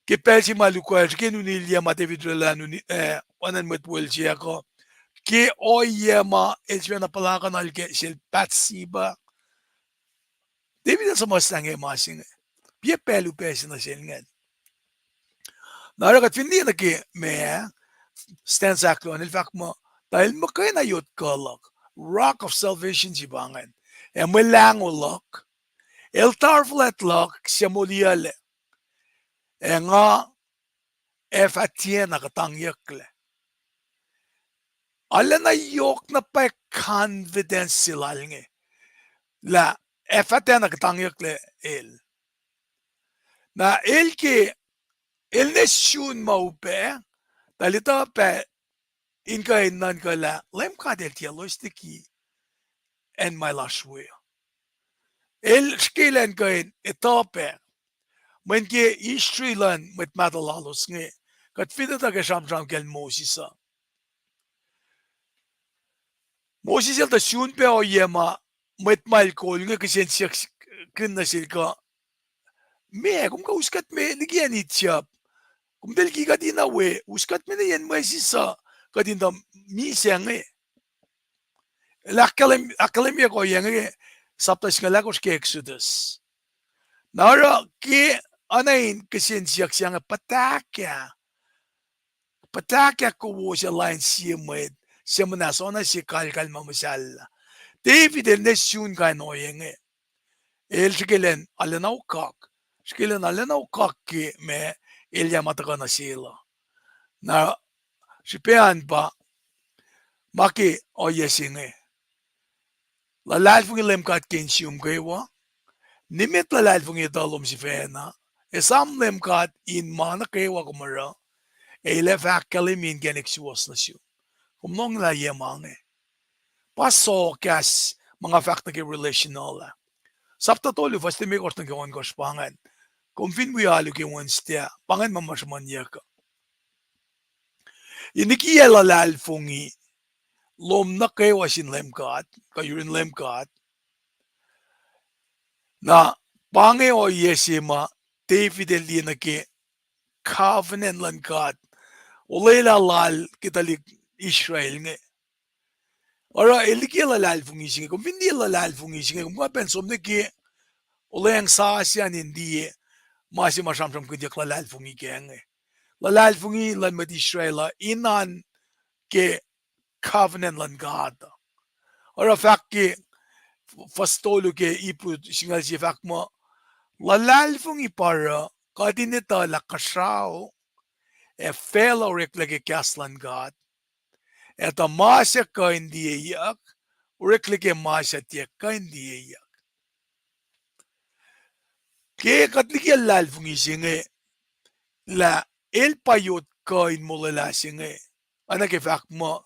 ke pacl se ma lukwacl srihke in unilyac ma David oraclah, eh, oacna mwet welul se kuh, ke ohiyac ma el sifacna puhlakihn nuh ke sel Bathsheba. David el suhmuhslah inge ma se inge. Piac pacl upac se nuh sel ingacn. Na oruh kuht fin liye nuh ke ma, stanza ahkluo an el fahk muh, tuh el muhkwena yot kuh luhk, rock of salvation se pa ingacn, ac mwe lahngo luhk, el tari fuhlwact luhk suc moliyuclac, ac nga ac fah tiacna kuhtangyucklac. Arulacna yohk na pwacye confidence se lal inge, lah ac fah tiacna kuhtangyucklac el. Na el ke, el ne sun ma upac, tuh el etuh pac in kuh in nuhnkuh lah Leum God el tiac loes liki acn ma el oasr we. El srihke elan kuh in etuh pac. Mweyen ke history luhn mwet mahtuh lalos inge, kuht fin etuh ke sramsram kacl Moses uh, Moses el tuh sun pac ohiyac ma mwet ma el kol inge kihsen siyuck kihn nuh sel kuh, meac, kom kuh us kuht me liki acn Egypt? Kom tiac liki kuht in oa we, us kuht me nuh yen mwesis uh, kuht in tuh misac inge. El ahkkahlwem-, ahkkahlwemye ohiyac inge, sapta singucul ahkosr ke Exodus. Na oruh ke, oacna in kihsen siyuck se inge, puhtahkah, puhtahkah kowos ac lain sie mwet suc muhnahs oacna sie kalkal ma muhsahllah? David el ne sun kain ohiyac inge. El srihke elan arulacna ukak, srihke elan arulacna ukak ke ma elyah ma tuhkuh nuh sel uh. Na srihpac an pa ma ke ohiyac se inge: luhlahlfongi Leum God ke insiyom kwewa, nimet luhlahlfongi etuh lom sifacna, esam Leum God in ma nuh kwewa kom oruh, ac El ac fah ahkkahlwemye inkacnek suwohs nuh sum. Kom lohng lah yac ma inge. Pa sohkahs ma nga fahk nuh ke relational ah. Sapta tolu, fuhs limekohsr nuh ke ohnkohsr pa ingacn. Kom fin wi alu ke Wednesday ah, pa ingacn ma ma sruhmuhnyuck uh. In likiyac luhlahlfongi lom nuh kwewa sin Leum God, kuh yurin Leum God, na pa inge ohiyac se ma David el liye nuh ke covenant luhn God, olwelah lal ke tuhlihk Israel inge. Oruh el likiyac luhlahlfongi se inge. Kom fin liye luhlahlfongi se inge, kom kuh pacna som nuh ke olweacng sasuc an in liye ma se ma sramsramkihnyuck luhlahlfongi kac inge. Luhlahlfongi luhn mwet Israel uh in oan ke covenant luhn God uh. Oruh fahk ke fuhs tolu ke Hebrew singucul sie, fahk muh, luhlahlfongi pa oruh kuht in etuh lah kuhsrao ac facluh oreklac ke kahs luhn God, ac tuh ma suc kuh in liyeyuck oreklac ke ma suc tiac kuh in liyeyuck. Ke kuht likiyac luhlahlfongi se inge lah el pa yot kuh in molwelah se inge, oacna ke fahk muh,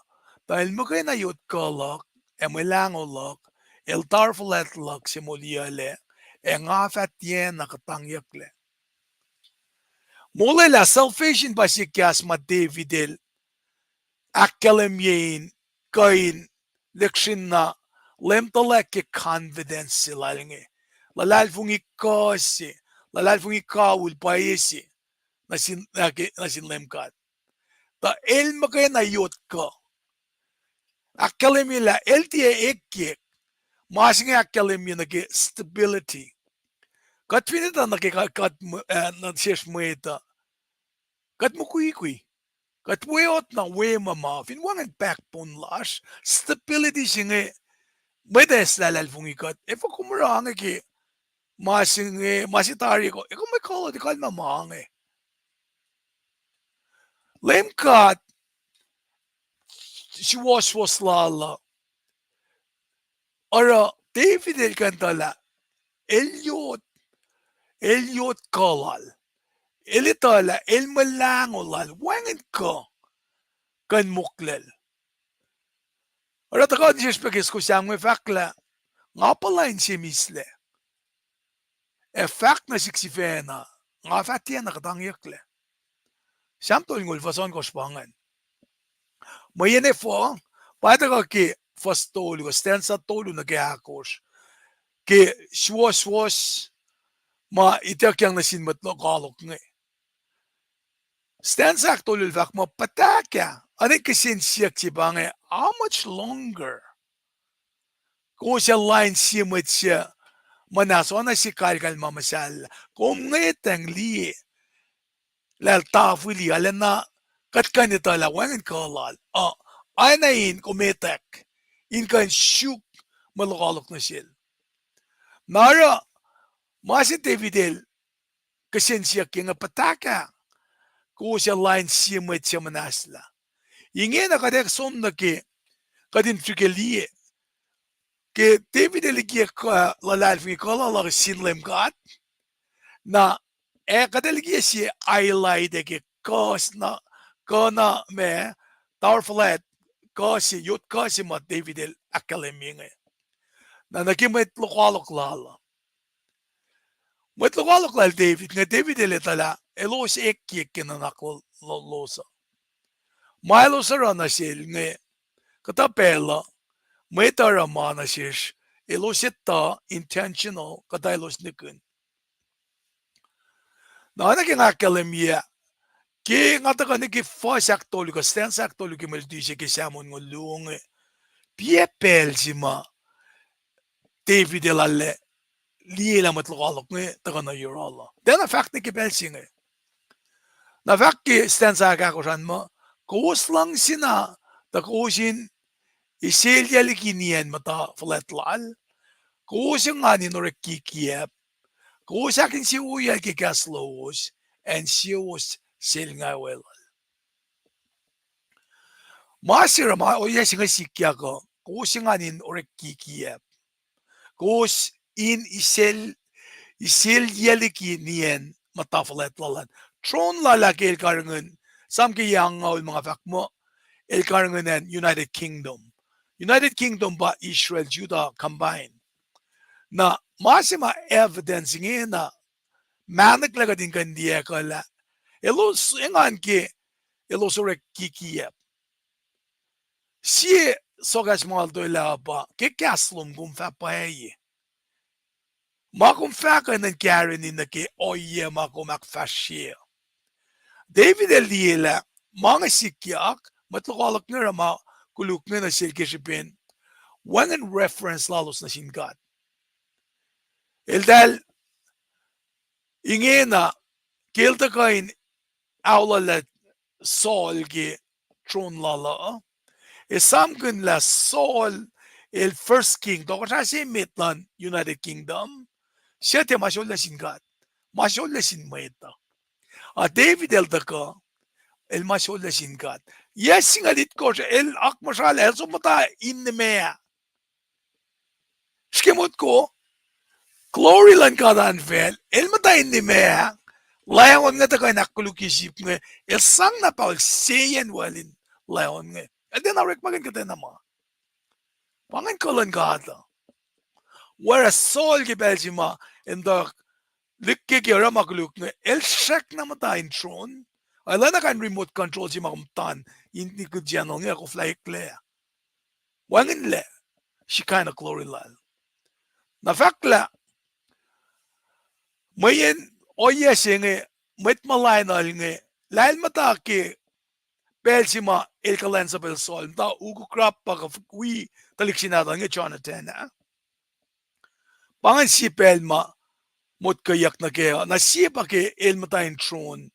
tuh el muhkwena yot kuh luhk ac mwe lahngo luhk, el tari fuhlwact luhk se moliyuclac, ac nga fah tiacna kuhtangyucklac. Molwelah, salvation pa sie kahs ma David el ahkkahlwemye in kuh in lihksreni na Leum tuhlac ke confidence se lal inge. Luhlahlfongi kuh se, luhlahlfongi kawihl pwacye se nuh sin, nuh sin Leum God. Tuh el muhkwena yot kuh. Ahkkahlwemye lah el tiac ekyek. Ma se inge ahkkahlwemye nuh ke stability. Kuht fin etuh nuh ke kuht, kuht, nuh sesr mwet uh, kuht mukwikwi. Kuht weot na we ma ma fin wacngihn backbone lasr, stability se inge, mwet ac eslahlahlfongi kuht. Efuh kom oruh inge ke ma se inge, ma se tari, ekuh, ekuh mwe kuh luti kalmac ma inge. Leum God suwohswohs lal uh, oruh David el kuh in etuh lah el yot, el yot kuh lal. El etuh lah el mwe lahngo lal, wacngihn kuh kuh in moklwel. Oruh tuhkuh nuh sesr pac ke soko Sam inge, fahk lah, nga puhla inse mihslac, ac fahk nuh sihk sifacna, nga fah tiacna kuhtangyucklac. Sam tolngoul, fuhs ohnkohsr pa ingacn. Mweyen efuh, pa tuhkuh ke fuhs tolu, kuh stanza tolu nuh ke ahkosr, ke suwohswohs ma ituckyang nuh sin mwet lokoalok inge. Stanza ahktolu el fahk muh, puhtahkah, oacna kihsen siyuck se pa inge, how much longer? Kowos ac lain sie mwet suc muhnahs oacna sie kalkal ma muhsahllah. Kom ngwetacng liye lah el tafwili, arulacna kuht kuh in etuh lah wacngihn kuh lal uh. Oacna in kom etuh in kuh in suk mwet lokoalok nuh sel. Na oruh, ma se David el kihsen siyuck ke inge, puhtahkah kowos ac lain sie mwet suc muhnahslah. Ingena kuht ac som nuh ke, kuht in srihke liye ke David el likiyac luhlahlfongi kuh lal uh sin Leum God. Na ac kuht ac likiyac sie highlight ke kuh na, kuh na ma tari fuhlwact, kuh se, yot kuh se ma David el ahkkahlwemye inge. Na nuh ke mwet lokoalok lal uh. Mwet lokoalok lal David inge, David el etuh lah elos ekyek ke nuhnak lalos uh. Ma elos oruh nuh sel inge, kuhtuh pacl uh, mwet oruh ma nuh sesr, elos etuh intentional kuhtuh elos nihkihn. Na oacna ke nga ahkkahlwemye, ke nga tuhkuh nuh ke fuhs ahktolu kuh stanza ahktolu ke mwe luti se ke Sam onngoul luo inge, piac pacl se ma David el arlac liye lah mwet lokoalok inge tuhkuh nuh yohrohl uh. Tiacna fahk nuh ke pacl se inge. Na fahk ke stanza ahkosr an muh, kowos luhngsena, tuh kowos in iselyuc liki niyacn muhta fuhlwact lal, Kowos engan in orek kikiacp, kowos ahkinsewowoyacl ke kahs lowos, acn selos selngaweluhl. Ma se oruh ma ohiyac se inge sikyak uh, kowos engan in orek kikiacp, kowos in isel, iselyacliki niyacn muhta fuhlwact lal an. Tron lal ah ke el karihngihn, esam ke yac angngaul ma nga fahk muh, el karihngihn acn United Kingdom. United Kingdom pa Israel, Judah combine. Na ma se ma evidence ingena, mahnaklac kuht in kuh in liye kuh lah elos engan ke elos orek kikiacp. Sie sohkahs ma nga lotwelah uh pa ke kahs lom kom fah pwacye. Ma kom fahk uh enenuh in karihngihn nuh ke ohiyac ma kom ahkfahsrye. David el liye lah ma inge sikyak, mwet lokoalok inge oruh ma koluk inge nuh sel ke srihpen wacngihn reference lalos nuh sin God. Eltahl ingena, ke el tuhkuh in aolwelah Saul ke tron lal uh, esamkihn lah Saul el first king, tohkohsrah se emet luhn United Kingdom, suc tiac ma sollah sin God, ma sollah sin mwet uh. A David el tuhkuh, el ma sollah sin God. Yac singucul itkohsr el akmuhsralah, el som muhta in nimeac. Srihke motko, glory luhn God an facl, el muhta in nimeac, lion inge tuhkuh in ahkkolukye sip inge, el sang na pahol seyacn wal in lion inge. El tiacna orekmakihn kuhtwena ma. Pa ingacn kuh luhn God uh. Whereas Saul ke pacl se ma el tuh lihkkeke oruh ma koluk inge, el srackna muhta in tron. Ac el oacna kain remote control se ma kom tan in nikihn channel inge koflah eklac. Wacngihnlac, srihkena glory lal. Na fahk lah mweyen ohiyac se inge, mwet ma lion inge, lah el muhta ke pacl se ma el kuhlwacnsapwacl Saul, muhta ukuk rappa kuh wi tuhlihk se nahtuhl inge Jonathan ah. Pa ingacn sie pacl ma motkweyuck nuh kac uh, na sie pa ke el muhta in tron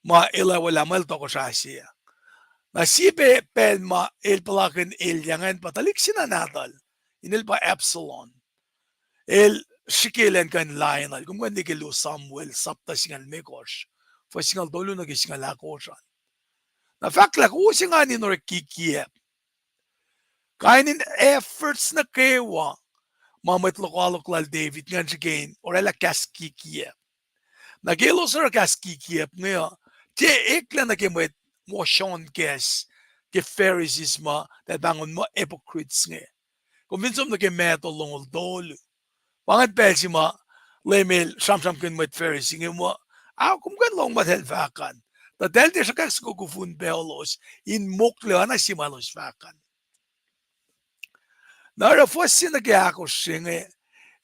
ma el ac welah mwel tohkohsrah se ah. Na sie pa pacl ma el puhlakihn elyah ingacn pa tuhlihk se na nahtuhl, inel pa Absalom. El srihke elan kuh in lion uh, kom kuh in liye ke luo Samuel sapta singucul limekohsr, fuhs singucul tolu nuh ke singucul ahkosr an. Na fahk lah kowos engan in orek kikiacp. Kain in efforts nuh kwewa ma mwet lokoalok lal David ingacn srihke in orwaclah kahs kikiacp. Na ke elos oruh kahs kikiacp inge uh, tiac eklac nuh ke mwet woshohn kahs ke Pharisees ma eltahl pahngon muh hypocrites inge. Kom fin som nuh ke Matthew longoul tolu, pa ingacn pacl se ma Leum el sramsramkihn mwet Pharisee inge muh, a kom kuh in lohng ma eltahl fahk an, tuh eltahl tiac sruhkwack soko kufun pac elos in mokle oacna sie ma elos fahk an. Na oruh fuhs se nuh ke ahkosr se inge,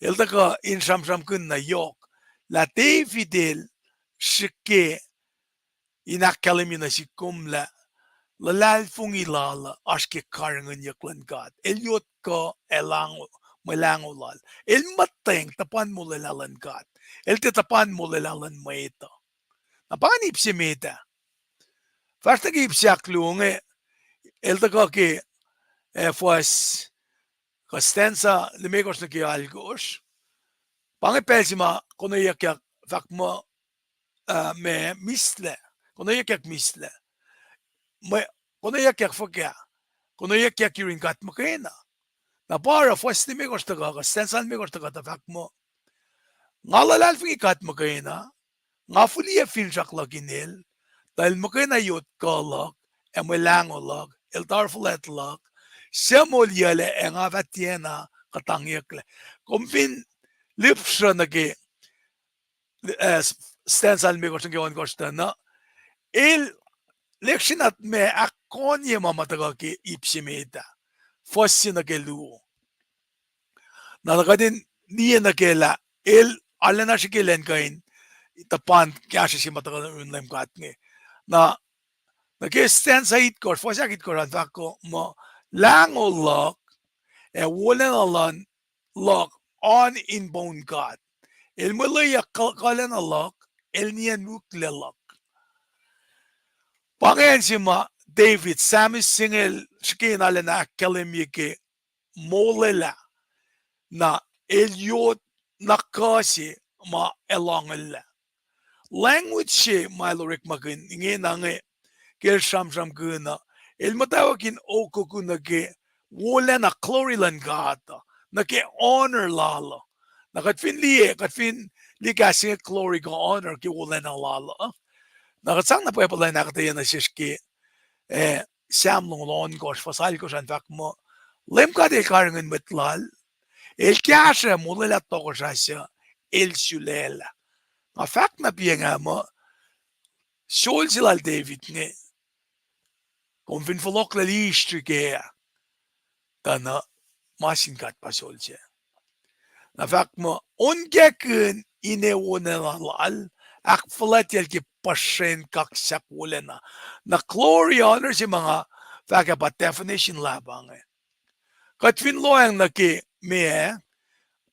el tuhkuh in sramsramkihn na yohk lah David el srihke in ahkkahlwemye nuh sihk kom lah luhlahlfongi lal uh oasr ke karihngihnyuck luhn God. El yot kuh ac lahngo, mwe lahngo lal. El muhtweng tuhpan molwelah luhn God. El tiac tuhpan molwelah luhn mwet uh. Na pa ingacn ip se met ah. Fahsr nuh ke ip se ahkluo inge, el tuhkuh ke, eh, fuhs, kuh stanza limekohsr nuh ke alkohsr. Pa inge pacl se ma konweyuckyak fahk muh, ah, ma mihslac, konweyuckyak mihslac. Mwe, konweyuckyak fuhkah? Konweyuckyak yurin God muhkwena. Na pa oruh fuhs limekohsr tuhkuh, kuh stanza limekohsr tuhkuh tuh fahk muh, nga luhlahlfongi God muhkwena, nga fihliyac finsrak luhk inel, tuh el muhkwena yot kuh luhk, ac mwe lahngo luhk, el tari fuhlwact luhk, suc moliyuclac ac nga fah tiacna kuhtangyucklac. Kom fin lihpsruh nuh ke, eh, stanza limekohsr nuh ke ohnkohsr tuh na, el lihksreni ma ahkkonye ma ma tuhkuh ke ip se met ah, fuhs se nuh ke luo. Na kuht in liye nuh ke lah el arulacna srihke elan kuh in tuhpan kahsruh se ma tuhkuh yurin Leum God inge. Na, nuh ke stanza itkohsr, fuhs ahkitkohsr an fahk muh, lahngo luhk ac wolacna luhk oan in poun God. El mwe lweyuck kuh-, kuhlacna luhk, el niyacn wihklac luhk. Pa ingacn se ma David, psalmist se inge el srihke in arulacna ahkkahlwemye ke molwelah. Na el yot na kuh se ma el lohnglah. Language se ma el orekmakihn ingena inge, ke el sramsramkihn uh, el muhtwacwacack in okokihn nuh ke wolacna, glory luhn God uh, nuh ke honor lal uh. Na kuht fin liye, kuht fin liye kahs se inge, glory kuh honor, ke wolacna lal uh, na kuht sang na pwacpa lacna kuhtwena sesr ke, eh, Sam longoul ohnkohsr, fuhs alkohsr an fahk muh, Leum God El karihngihn mwet Lal, El kahsruh molwelah tohkohsrah suc El sulaclah. Nga fahk na piacng ah muh, sol se lal David inge, kom fin fohlohklac history kac ah, tuh na ma sin God pa sol se. Na fahk muh, onkakihn ine wolacna lal, ahkfuhlwactyacl ke puhsren kaksak wolacna. Na glory, honor se ma nga fahk ah pa definition lah pa inge. Kuht fin lohacng nuh ke meac,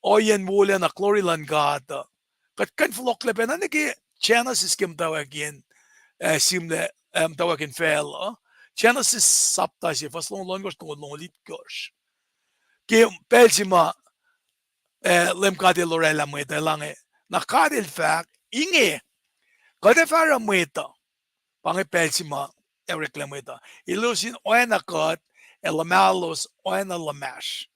ohiyacn wolacna, glory luhn God uh, kuht kuh in fohlohklac pacna nuh ke Genesis ke muhtwacwacack in, eh, sihmlac, eh, muhtwacwacack in facluh, Genesis sapta se, fuhs longoul ohnkohsr, longoul itkohsr. Ke pacl se ma, eh, Leum God El oraclah mwet uh, elan inge, na God El fahk, inge, kuht ac fah oruh mwet uh. Pa inge pacl se ma oreklac mwet uh. Elos in oacna kuht, ac luhmahlos oacna luhmahsr.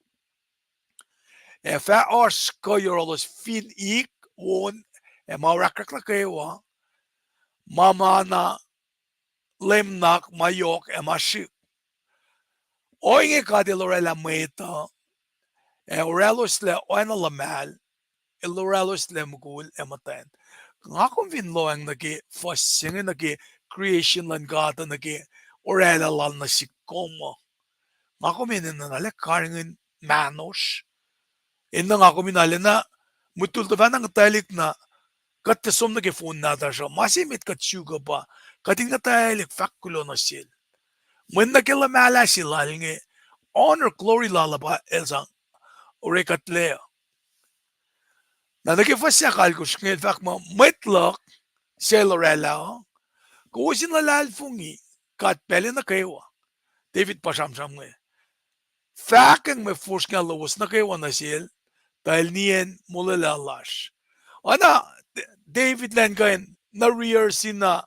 Ac fah oasr kuh yohrohlos fin ik, on, ac ma orahkrahk nuh kwewa, ma ma na lemnak, ma yohk, ac ma srihk. Ohinge God El oraclah mwet uh, ac oracloslac oacna luhmahl, El oracloslac mukul ac muhtwacn. Nga kom fin lohacng nuh ke fuhs se inge, nuh ke creation luhn God uh, nuh ke oraclah lal nuh sihk kom uh, nga kom enenuh na lah karihngihn mahnosr. Enenuh nga kom in arulacna, mutultuh fahna nguhtwaclihk na, kuht tiac som nuh ke fon nahtuhsr uh, ma se met kuht suk uh pa, kuht in nguhtwaclihk fahk kuloh nuh sel. Mweyen nuh ke luhmahlah se lal inge, honor, glory lal uh pa El sang orekuhtlac uh. Na nuh ke fuhs ahkalkosr inge El fahk muh mwet luhk suc El oraclah uh, kowos in luhlahlfongi God pacl nuh kwewa. David pa sramsram inge, fahkwacng mwe fosrngah lowos nuh kwewa nuh sel, tuh El niyacn molwelah lasr. Oacna David elan kuh in nuh rehearse na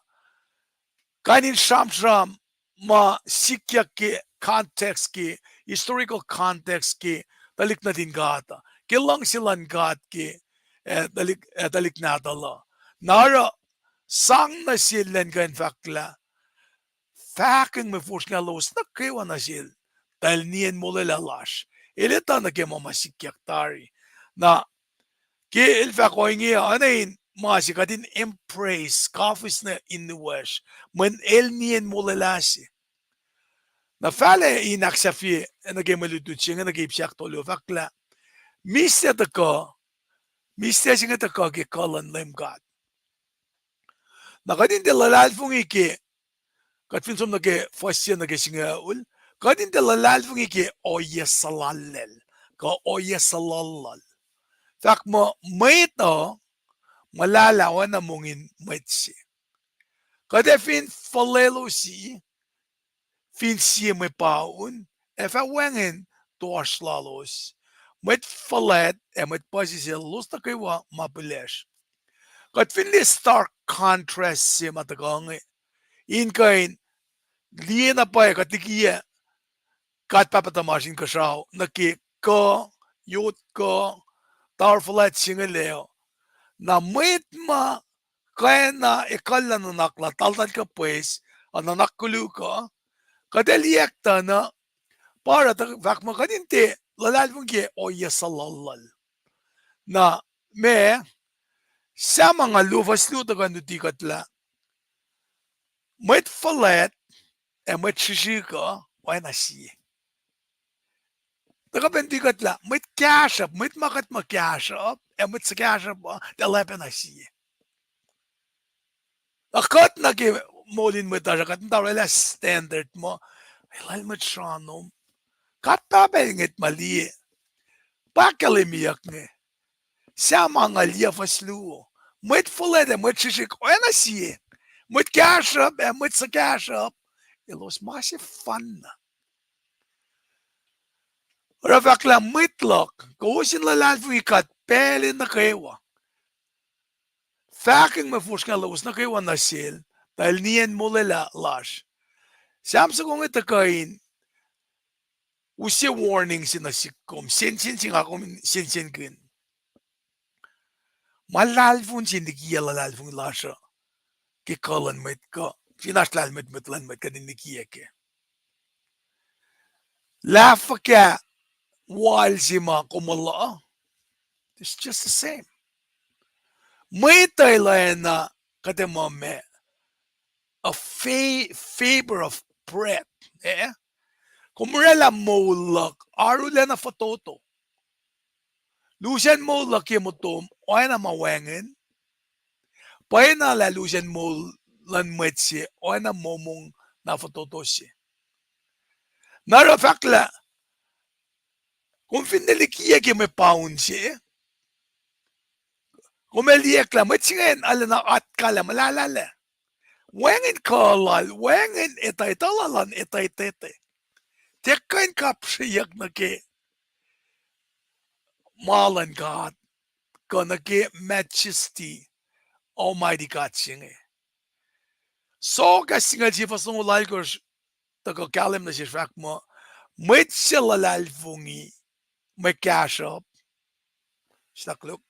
kain in sramsram ma sikyak ke context, ke historical context ke tuhlihk nuhtin God uh, ke luhngse luhn God ke, eh, tuhlihk, eh, tuhlihk nahtuhl uh. Na oruh sang nuh sel elan kuh in fahk lah, fahkwacng mwe fosrngah lowos nuh kwewa nuh sel, tuh El niyacn molwelah lasr. El etuh nuh ke ma ma sikyak tari. Na ke El fahk ohinge uh, oacna in ma se kuht in embrace, kafis nuh in nuwacsr, mweyen El niyacn molwelah se. Na fahlac in ahksahfye nuh ke mwe lutlut se inge nuh ke ip se ahktolu, fahk lah, mihslac tuhkuh, mihslac se inge tuhkuh ke kuh luhn Leum God. Na kuht in tiac luhlahlfongi ke, kuht fin som nuh ke fuhs se nuh ke singucul, kuht in tiac luhlahlfongi ke ohiyac suhlallacl, kuh ohiyac suhluhluhl. Fahk muh mwet uh muhlahlah oacna mongin mwet se. Kuht ac fin fuhlwelosi, fin sie mwe paun, ac fah wacngihn toasr lalos. Mwet fuhlwact ac mwet puhsisacl, elos nuh kwewa ma pilacsr. Kuht fin liye stark contrast se ma tuhkuh inge, in kuh in liye na pwacye kuht likiyac God Pahpah tuhmasr Inkuhsrao nuh ke kuh, yot kuh, tower fuhlwact se inge lac uh. Na mwet ma kwacna ekuhllah nuhnak lal, taltal kuh pwes, uh, nuhnak koluk uh, kuht ac liyacack tuh na, pa oruh tuh fahk muh kuht in tiac luhlahlfongi ke ohiyac suhluhluhl. Na, ma, Sam angngaul luo fuhs luo tuhkuh in luti kuht lah mwet fuhlwact ac mwet srihsrihk uh oacna sie. Tuhkuh pac in luti kuht lah mwet kahsruhp, mwet ma kuht muh kahsruhp ac mwet suhkahsruhp uh, tiac oacpacna sie. Na kuht nuh ke moul in mwet lasr uh, kuht muhta orwaclah standard muh, elal mwet sranom. God Pahpah El ngwet ma liye. Pa ahkkahlwemyeyuck inge. Sam angngaul yac fuhs luo. Mwet fuhlwact ac mwet srihsrihk oacna sie. Mwet kahsruhp ac mwet suhkahsruhp, elos ma sefanna. Oruh fahk lah mwet luhk, kowos in luhlahlfongi God pacl in nuh kwewa. Fahkwacng mwe fosrngah lowos nuh kwewa nuh sel, tuh el nien molwelah lasr. Sam soko inge tuhkuh in use warning se nuh sihk kom, sensen se nga kom sensenkihn. Ma luhlahlfongi se in likiyac luhlahlfongi lasr uh ke kuh luhn mwet kuh fin oasr lahlmwetmwet luhn mwet kuht in likiyac kac. Lah fuhkah wal se ma kom muh luh, it's just the same. Mwet uh el oacna kuht ac muh ma a fa-, favor of breath, eh? Kom oraclah moul luhk arulacna fototo. Lusen moul luhk ye motom oacna ma wacngihn. Pwacyena lah lusen moul luhn mwet se oacna momong na fototo se. Na oruh fahk lah kom finne likiyac ke mwe paun se, kom ac liyeack lah mwet se ingacn arulacna atkalah muhlahlahlac. Wacngihn kuh lal, wacngihn etuh, etuh lal an etuh etuh. Tiac kuh in kapsreyuck nuh ke ma luhn God, kuh nuh ke majesty Almighty God se inge. Sohk ah singucul sie fuhs longoul alkohsr, tuhkuh kahlwem nuh sesr fahk muh, mwet suc luhlahlfongi mwe kahsruhp, snak luk,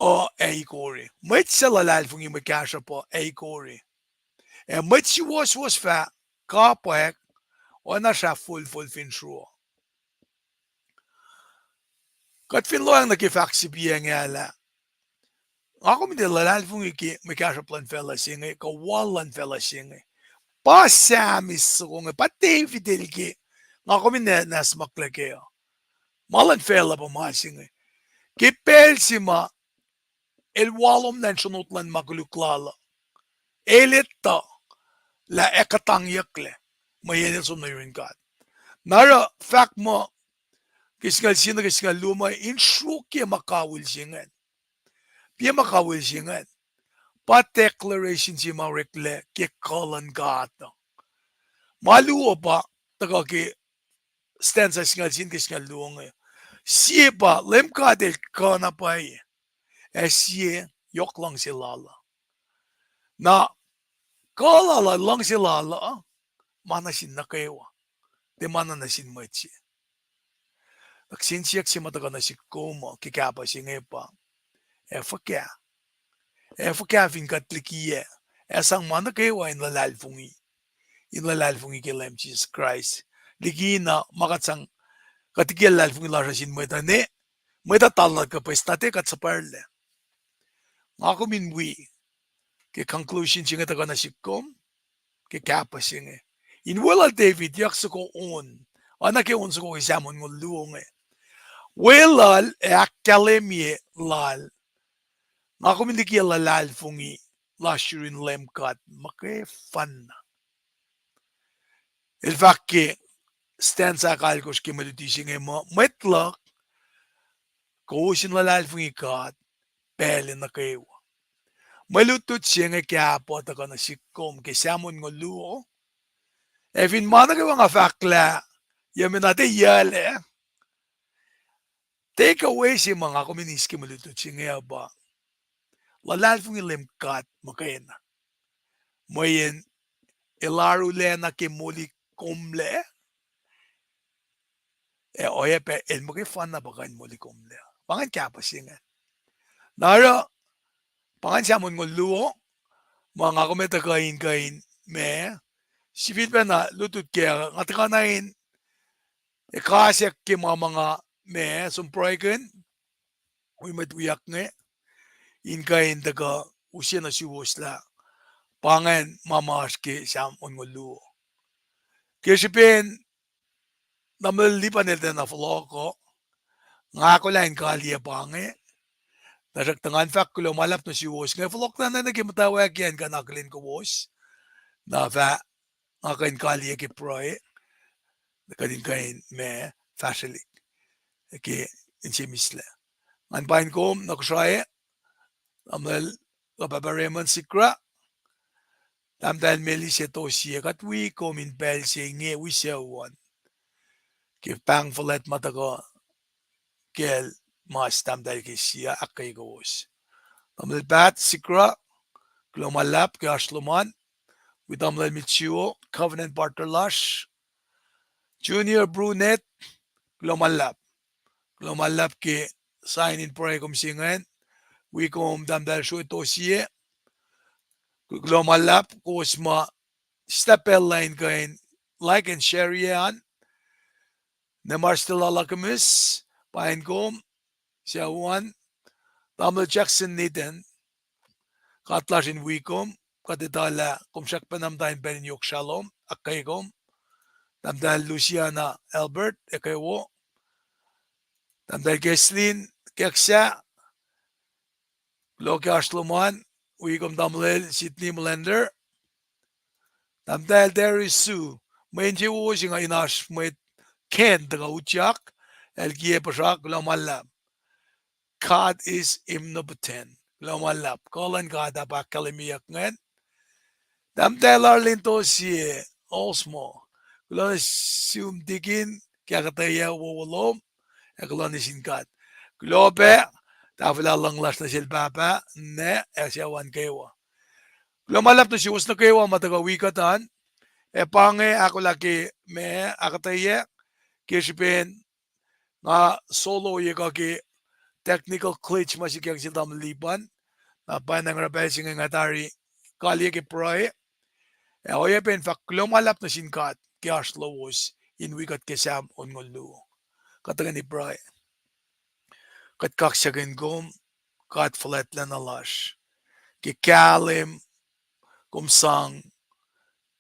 uh, ac ikori. Mwet suc luhlahlfongi mwe kahsruhp uh ac ikori. Ac mwet suwohswohs fah kapwack, oacna srah folfol fin sruoh. Kuht fin lohacng nuh ke fahk sipiyacng ah lah, nga kom in tiac luhlahlfongi ke mwe kahsruhp luhn facluh se inge, kuh wal luhn facluh se inge. Pa Psalmist soko inge, pa David el ke, nga kom in nwacsnwacsmaklac kac uh. Ma luhn facluh pa ma se inge. Ke pacl se ma el walomlah in sronot luhn ma koluk lal uh, el etuh lah ac kuhtangyucklac mweyen el som nuh yurin God. Na oruh fahk muh, ke singucul sie nuh ke singucul luo muh in sruokyac ma kawihl se ingacn. Piac ma kawihl se ingacn? Pa declaration se ma oreklac ke kuh luhn God uh. Ma luo pa tuhkuh ke stanza singucul sie nuh ke singucul luo inge. Sie pa Leum God el kuh na pwacye, ac sie yohk luhngse lal uh. Na kuh lal uh, luhngse lal uh, ma nuh sin nuh kwewa, tiac ma na nuh sin mwet se. Nuh kihsen siyuck se ma tuhkuh nuh sihk kom uh ke kahpah se inge pa, ac fuhkah, ac fuhkah fin kuht likiyac, ac sang ma nuh kwewa in luhlahlfongi, in luhlahlfongi ke Leum Jisus Kraist. Likina ma kuht sang, kuht likiyac luhlahlfongi lasr uh sin mwet uh ne, mwet uh talnat kuh pwacye na tiac kuht suhpwacrlac. Nga kom in wi ke conclusion se inge tuhkuh nuh sihk kom ke kahpah se inge. In weluhl David, yuck soko on, oacna ke on soko ke Psalm onngoul luo inge. Weluhl ac ahkkahlwemye lal, nga kom in likiyac luhlahlfongi lasr yurin Leum God muhkwena. El fahk ke stanza ahkalkosr ke mwe luti se inge muh, mwet luhk, kowos in luhlahlfongi God pacl in nuh kwewa. Mwe lutlut se inge kahpah tuhkuh nuh sihk kom ke Psalm onngoul luo. Ac fin ma nuh kwewa nga fahk lah, ya me na tiac yuclac, take away se ma nga kom in eis ke mwe lutlut se inge uh pa, luhlahlfongi Leum God muhkwena, mweyen el arulacna ke moli komlac, ac oacyacpac el muhkwena pa kuh in moli komlac. Pa ingacn kahpah se ingacn. Na oruh, pa ingacn Psalm onngoul luo, ma nga kom etuh kuh in kuh in ma, sifilpacna lutlut kac, nga tuhkuh na in ekasack ke ma ma nga ma som pruhekihn wi mwet wiyuck inge, in kuh in tuhkuh use nuh suwos lah pa ingacn ma ma oasr ke Psalm onngoul luo. Ke srihpen Tamuhlwel Lipan el tiacna fohlohk uh, nga ahkolah in kaliyac pa inge, tuhsruhktuh ngan fahk kuloh ma luhlahp nuh suwos inge, fohlohk na nuh ke muhtwacwacack an kuh in akihlen kowos, na fah nga kuh in kaliyac ke pruhe, kuht in kuh in ma fahsrwelihk ke inse mihslac. Ngan paing kom nuh Kosrae, Tamuhlwel Pahpah Raymond Sikra, Tahmtahel Melise Tosie, kuht wi kom in pacl se inge wi sucu an. ke pahng fuhlwact ma tuhkuh kacl mas tahmtahel ke sie ahkkweye kowos. Tamuhlwel Pat Sikra, kuloh ma luhlahp ke oasr lom an. Wi Tamuhlwel Mitsuo, covenant partner lasr. Junior Brunet, kuloh ma luhlahp. Kuloh ma luhlahp ke sign in pruhe kom se ingacn. Wi kom Tahmtahel Srotosie. Kuloh ma luhlahp kowos ma step pacl lah in kuh in like and share an. Nwe ma oasr tuh lal Alchemist, pain kom, sucu an, Tamuhlwel Jackson Nathan, God lasr in wi kom, kuht etuh lah kom srackpacna muhta in pacl in yohk srah lom, ahkkweye kom, Tahmtahel Luciana Albert, ekuh wo, Tahmtahel Keslin, Keksa, kuloh ke oasr lom an, wi kom Tamuhlwel Sydney Melander, Tahmtahel Darius Sue, mwe insewowo se inge in oasr mwet Ken tuhkuh utyak, el kiyac puhsra, kuloh ma luhlahp. God is omnipotent. Kuloh ma luhlahp. Kuh luhn God ah pa ahkkahlwemyeyuck ingacn. Tahmtahel Arlene Tosie, Osmo. Kuloh nuh sum tikin, ke ahkuhtweyac wowo lom, ac kuloh nuh sin God. Kuloh pac, tahfwelah luhng lasr nuh sel Pahpah, Ninac, ac sucu an kwewa. Kuloh ma luhlahp nuh suwos nuh kwewa ma tuhkuh wi kuht an, ac pa inge ahkolah ke ma ahkuhtweyac, ke srihpen nga solo ye kuh ke technical glitch ma sikyak sel tamuhlwel Lipan, na pa nga oruh pacl se inge nga tari kalye ke pruhe, ac oacyacpac in fahk kuloh ma luhlahp nuh sin God ke oasr lowos in wi kuht ke Sam onngoul luo. Kuht tuhkweni pruhe. Kuht kaksakihn kom, God fuhlwactlacna lasr, ke kahlwem kom sang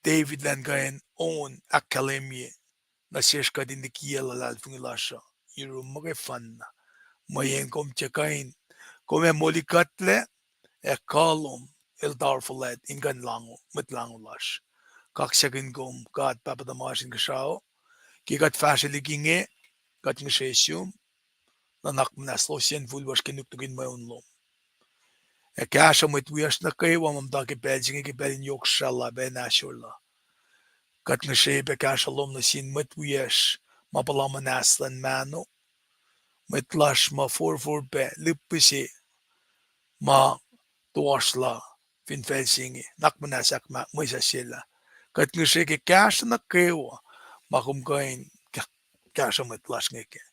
David elan kuh in on ahkkahlwemye nuh sesr kuht in likiyac luhlahlfongi lasr uh yurum muhkwena. Mweyen kom tiac kuh in, kom ac molikuhtlac, ac kuh lom el tari fuhlwact in kuh in lahngo, mwet lahngo lasr. Kaksakihn kom God Pahpah tuhmasr Inkuhsrao, ke kuht fahsrwelihk inge, kuht ngihsre sum, nuhnak muhnahs lowos yen fuhlwacsr ke nuknukihn mweun lom. Ac kahsruh mwet wiyacsr nuh kwewa ma muhta ke pacl se inge ke pacl in yohk srah lah pac in ahsor lah. Kuht ngihsre pac kahsruh lom nuh sin mwet wiyacsr ma puhla muhnahs luhn mahno, mwet lasr ma forfor pac lihpihse ma toasr lah fin facl se inge, nuhnak muhnahs ahkmwesahsyelah. Kuht ngihsre ke kahsruh nuh kwewa ma kom kuh in kahsruh mwet lasr inge kac.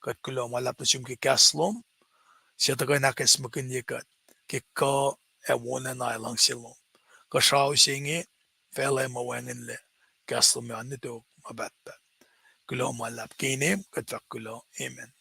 Kuht kuloh ma luhlahp nuh sum ke kahs lom, suc tuhkuh in ahkacsmakihnye kuht ke kuh ac wolacna ac luhngse lom. Kuhsrao se inge, facluh ma wacngihnlac, kahs lom an nuh tok ma pahtpaht. Kuloh ma luhlahp ke inem kuht fahk kuloh, amen.